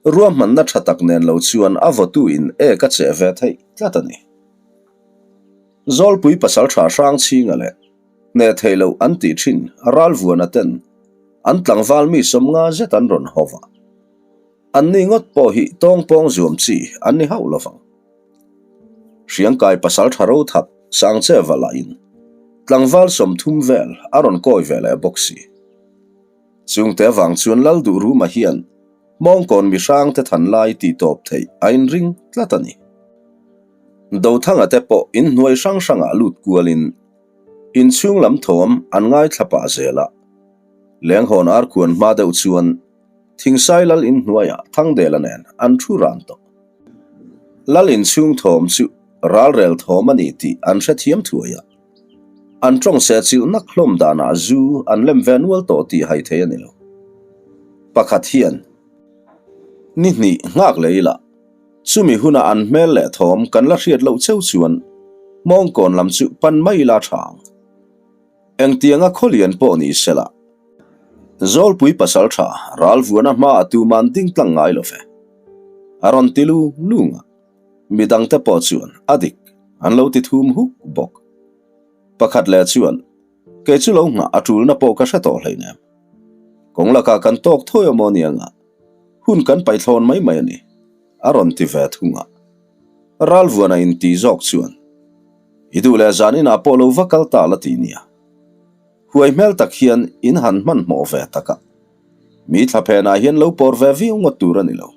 Ruahmanna tha tak nen lo chuan a vawtu in ek a cheh ve theih tlat a ni. Zawlpui pasaltha Hrangchhinga leh hneh theih loh an tih thin Ralvuana ten an tlangval mi sawmnga zet an rawn haw va. Anni ngawt pawh hi tawngpawng zuam chi an ni hauh lovang. Hriangkai pasal tha ro thap Sangcheva lahin tlangval 30 vel a rawn kawi ve leh bawk si. Chungte avang chuan Lalduhruma hian Hmawngkawn mihrangte than lai tih tawp theih a inring tlat a ni. Dothanga te pawh inhnuai hrang hrangah lut kualin inchhung lam thawm an ngaithla pah zel a. Lenghawn arkhuan hma deuh chuan Thingsai lal in hnuaiah Thangdela nen an thu ran tawh. Lal in chhung thawm chu ralrel thawm a ni tih an hrethiam thuai a. An tawng seh chilh nak hlawm danah zu an lem ve nual tawh tih hai thei a ni lo. Pakhat hian ni hnih nghak leh ila chumi huna an hmel leh thawm kan la hriat loh cheu chuan mawngkawn lam chu pan mai ila tha ang. Engtianga khawlian pawh ni sela, Zawlpui pasal tha Ralvuana hma a tuman ding tlang ngai lo ve. A rawn ti lung lung a, midangte pawh chuan a dik an lo ti thum huk bawk. Pakhat leh chuan, Kei chu lo nghah a tulna pawh ka hre tawh hleinem. Kawng lakah kan tawk thawi awm aw nianga, hun kan paithlawn mai mai a ni, a rawn ti ve thung a. Ralvuana inti zawk chuan, I duh leh zan inah pawh lo va kal ta la ti nia. Huai hmel tak hian in han hmanhmawh ve tak a. Mi thla phenah hian lo pawr ve viau ngawt tur a ni lo.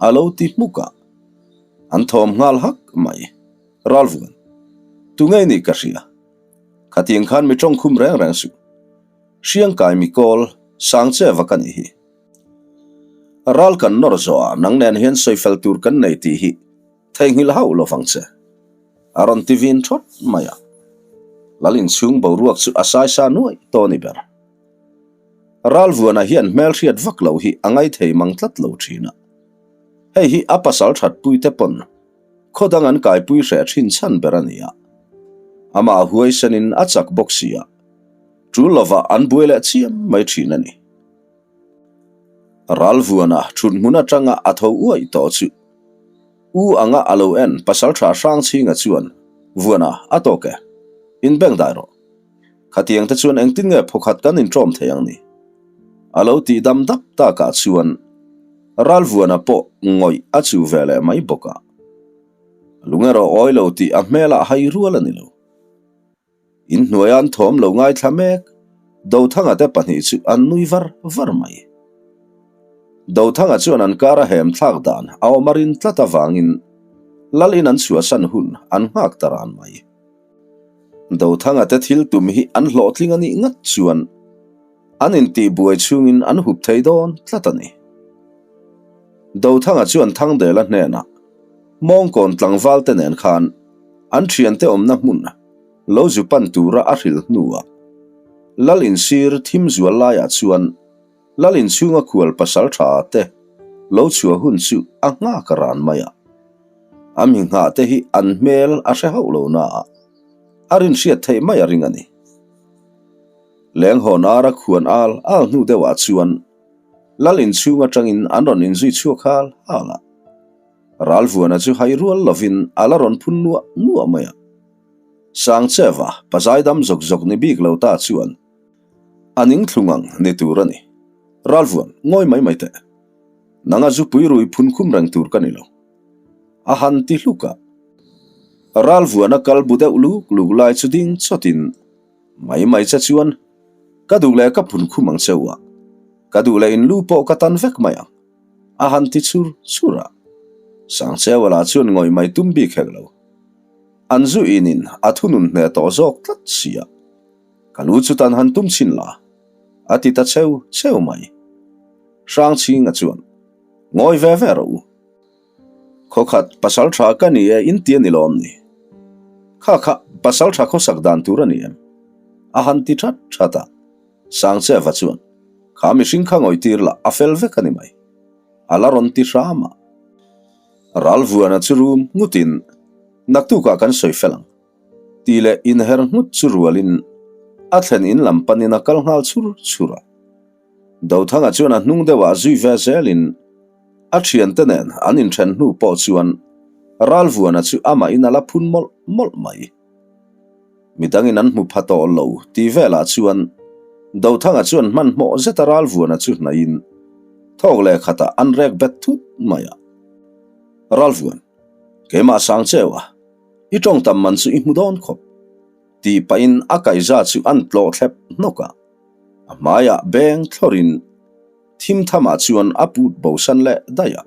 A lo ti hmuk a. An thawm nghal hak mai. Ralvuan, tu ngei nih ka hria. Khatiang khan mi tawngkhum reng reng suh. Hriangkai mi kawl, sang che va ka nih hi. Ral kan nawr zawhah nang nen hian sawifel tur kan nei tih hi theihnghilh hauh lo vang che. A rawn ti vin thawt mai a. Lal inchhung boruak chu a saisa nuaih tawh a ni ber. Ralvuana hian hmelhriat vak loh hi a ngaithei mang tlat lo thin a. Hei hi a pasal thatpuite pawn khaw dang an kaipui hreh thin chhan ber a ni a. Amah huaisenin a chak bawk si a, tul lovah an buai leh chiam mai thin a ni. Ralvuana thut hmun atanga a tho uaih tawh chu U anga a lo en Pasaltha Hrangchhinga chuan Vuana a tawk e, in beng dai rawh. Khatiang te chuan engtin nge phawkhat kan inṭawm thei ang ni? A lo tih dam dap takah chuan Ralvuana pawh ngawih a chuh ve leh mai bawk a. Lung erawh awi lo tih a hmelah hai rual a ni lo. In hnuaia an thawm lo ngaithla mek, Dothanga te pahnih chu an nui var var mai. Dothanga chuan an kar a hem thlak dan a awm a rin tlat avangin Lal in an chhuahsan hun an nghak ta ran mai. Dothanga te thil tum hi an hlawhtling a nih ngat chuan an intihbuai chhungin an hup thei dawn tlat a ni. Dothanga chuan Thangdela hnenah Mawngkawn tlangval te nen khan an thiante awmna hmun lo zu pan tura a hrilh hnuah Lal insir thim zual laiah chuan Lal inchhunga khual pasal tha te lo chhuah hun chu a nghak ran mai a. A mi nghah te hi an hmel a hre hauh lo na a, a rinhriat theih mai a ring a ni. Lenghawn ara khuan al al hnu deuhah chuan Lal inchhung atangin an rawn inzui chhuak hal hal a. Ralvuana chu hai rual lovin a la rawn phun nuah nuah mai a. Sangcheva pazaidam zawk zawk ni bik lo ta chuan a ning thlung ang ni tur a ni. Ralvuan, ngawi mai mai teh. Nanga zupui rui phun khum reng tur ka ni lo. A han ti hluk a. Ralvuana kal bu deuh luk luk lai chu ding chawtin mai mai che chuan ka duh leh ka phun khum ang cheu a, ka duh leh in lu pawh ka tan vek mai ang. A han ti chur chur a, Sangcheuala lah chuan ngawih mai tum bik hek lo. An zu inin a thunun hneh tawh zawk tlat si a, ka lu chu tan han tum chhin la, a ti ta cheu cheu mai. Hrangchhinga chuan, Ngawi ve ve rawh u. Khawkhat pasal tha ka ni e in ti a ni lawm ni? Kha kha pasal tha khawsak dan tur a ni em? A han ti that that a. Sangcheva chuan, Kha mihring kha ngawitir lah a fel vek a ni mai. A la rawn ti hram a. Ralvuana chu rum ngutin, Naktukah kan sawi fel ang. Tih leh inher nghut chu rualin a thlen in lam panin a kal nghal chhur chhur a. Dothanga chuan a hnung deuhah zui ve zelin a thiante nen an inthen hnu pawh chuan Ralvuana chu amahin a la phun mawlh mawlh mai. Midangin an hmu pha tawh lo tih velah chuan Dothanga chuan hmanhmawh zeta Ralvuana chu hnaihin thawk leh khatah an rek bet thut mai a. Ralvuan, keimah sang cheu a, i tawng tam man chu i hmu dawn khawp, tih pahin a kaihza chu an tlawh thlep hnawk a, a hmaiah beng thlawrin thim thamah chuan a put bosan leh daih a.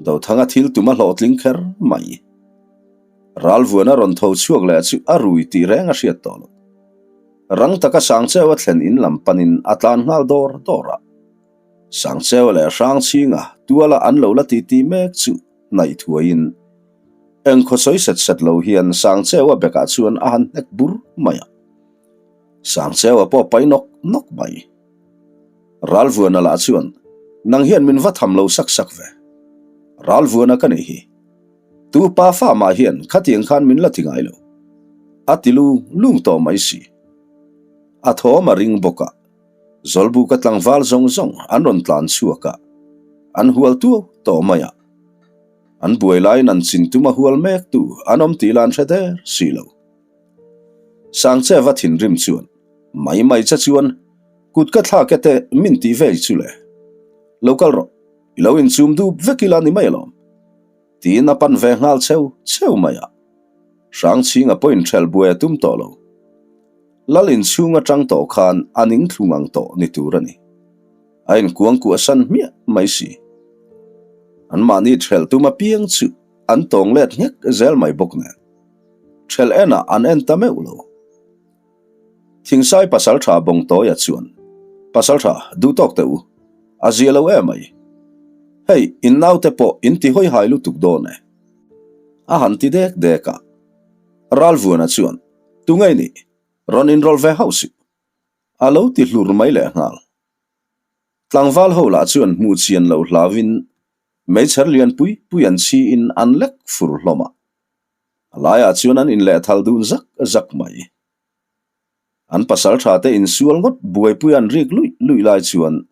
Dothanga thil tum a hlawhtling kher mai. Ralvuana rawn tho chhuak leh chu a rui tih reng a hriat tawh loh. Rang taka Sangcheua thlen in lam panin a tlan nghal dawr dawr a. Sangcheua leh Hrangchhinga tuala an lo la titi mek chu hnaih thuaiin engkhaw sawi set set lo hian Sangcheua bekah chuan a han hnek bur mai a. Sangcheua pawh pai nawk nawk mai. Ralvuana lah chuan, Nang hian min va tham lo sak sak ve. Ralvuana ka nih hi. Tu pa fa mah hian khatiang khan min la ti ngai lo. A ti lung lung tawh mai si. A thawm a ring bawk a, Zawlbuka tlangval zawng zawng an rawn tlan chhuak a, an hual tuau tawh mai a. An buai laiin an chin tum a hual mek tu an awm tih la an hre der si lo. Sangcheva thinrim chuan mai mai che chuan kut ka thlak e te min tih vel chu le. Lo kal rawh, i lo inchum dup vek ila ni mai alawm. Tiin a pan ve nghal cheu cheu mai a. Hrangchhinga pawhin ṭhelh buai a tum tawh lo. Lal inchhung aṭang tawh khan a ning thlung ang tawh ni tur a ni. A inkuang kuah san hmiah mai si. Anmahni ṭhelh tum apiang chu an tawng let nghek zel mai bawk nen. Ṭhelh enah an en ta meuh lo. Thingsai pasalṭha Bawngtawia chuan, Pasalṭha, duh tawk teh u. A zia lo em mai. Hei, in naute pawh in ti hawi hai lutuk dawn e. A han ti dek dek a. Ralvuana chuan, Tu ngei nih? Rawn inrawlh ve hauh suh. A lo ti hlur mai lehnghal. Tlangval ho lah chuan hmuh chian loh hlauin meichher lian pui pui an chhiin an lek fur hlawm a. A laiah chuan an inlehthal dun zak zak mai. An pasal tha te insual ngawt buaipui an rik luih luih lai chuan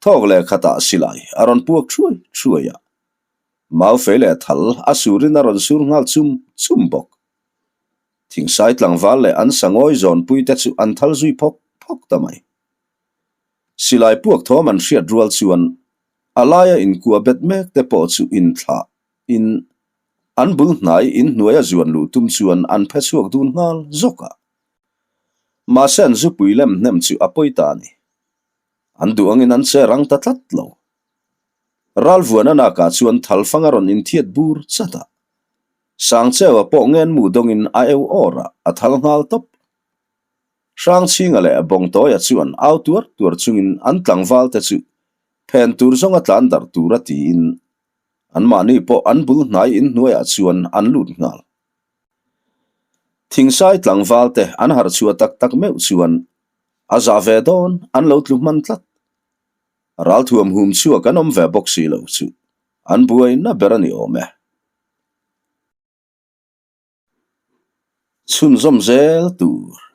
thawk leh khatah silai a rawn puak thuai thuai a. Maufei leh thal a surin a rawn sur nghal chum chum bawk. Thingsai tlangval leh an sangawi zawnpui te chu an thal zui phawk phawk ta mai. Silai puak thawm an hriat rual chuan a laia inkuah bet mek te pawh chu inthlah in an bul hnai inhnuaia zuan luh tum chuan an phe chhuak dun nghal zawk a. Mahse an zupui lem hnem chu a pawi ta a ni. An duh angin an che rang ta tlat lo. Ralvuana nakah chuan thalfang a rawn inthiat bur chat a. Sangcheua pawh ngenmu dawngin a eu awr a, a thal nghal tawp. Hrangchhinga leh Bawngtawia chuan au tuar tuar chungin an tlangvalte chu phen tur zawnga tlan darh tura tiin anmahni pawh an bul hnai inhnuaiah chuan an lut nghal. Thingsai tlangvalte an harh chhuah tak tak meuh chuan a zah ve dawn an lo tlu hman tlat. Ralthuam hum chhuak an awm ve bawk si lo chu an buaina ber a ni awm e. Chhunzawm zel tur.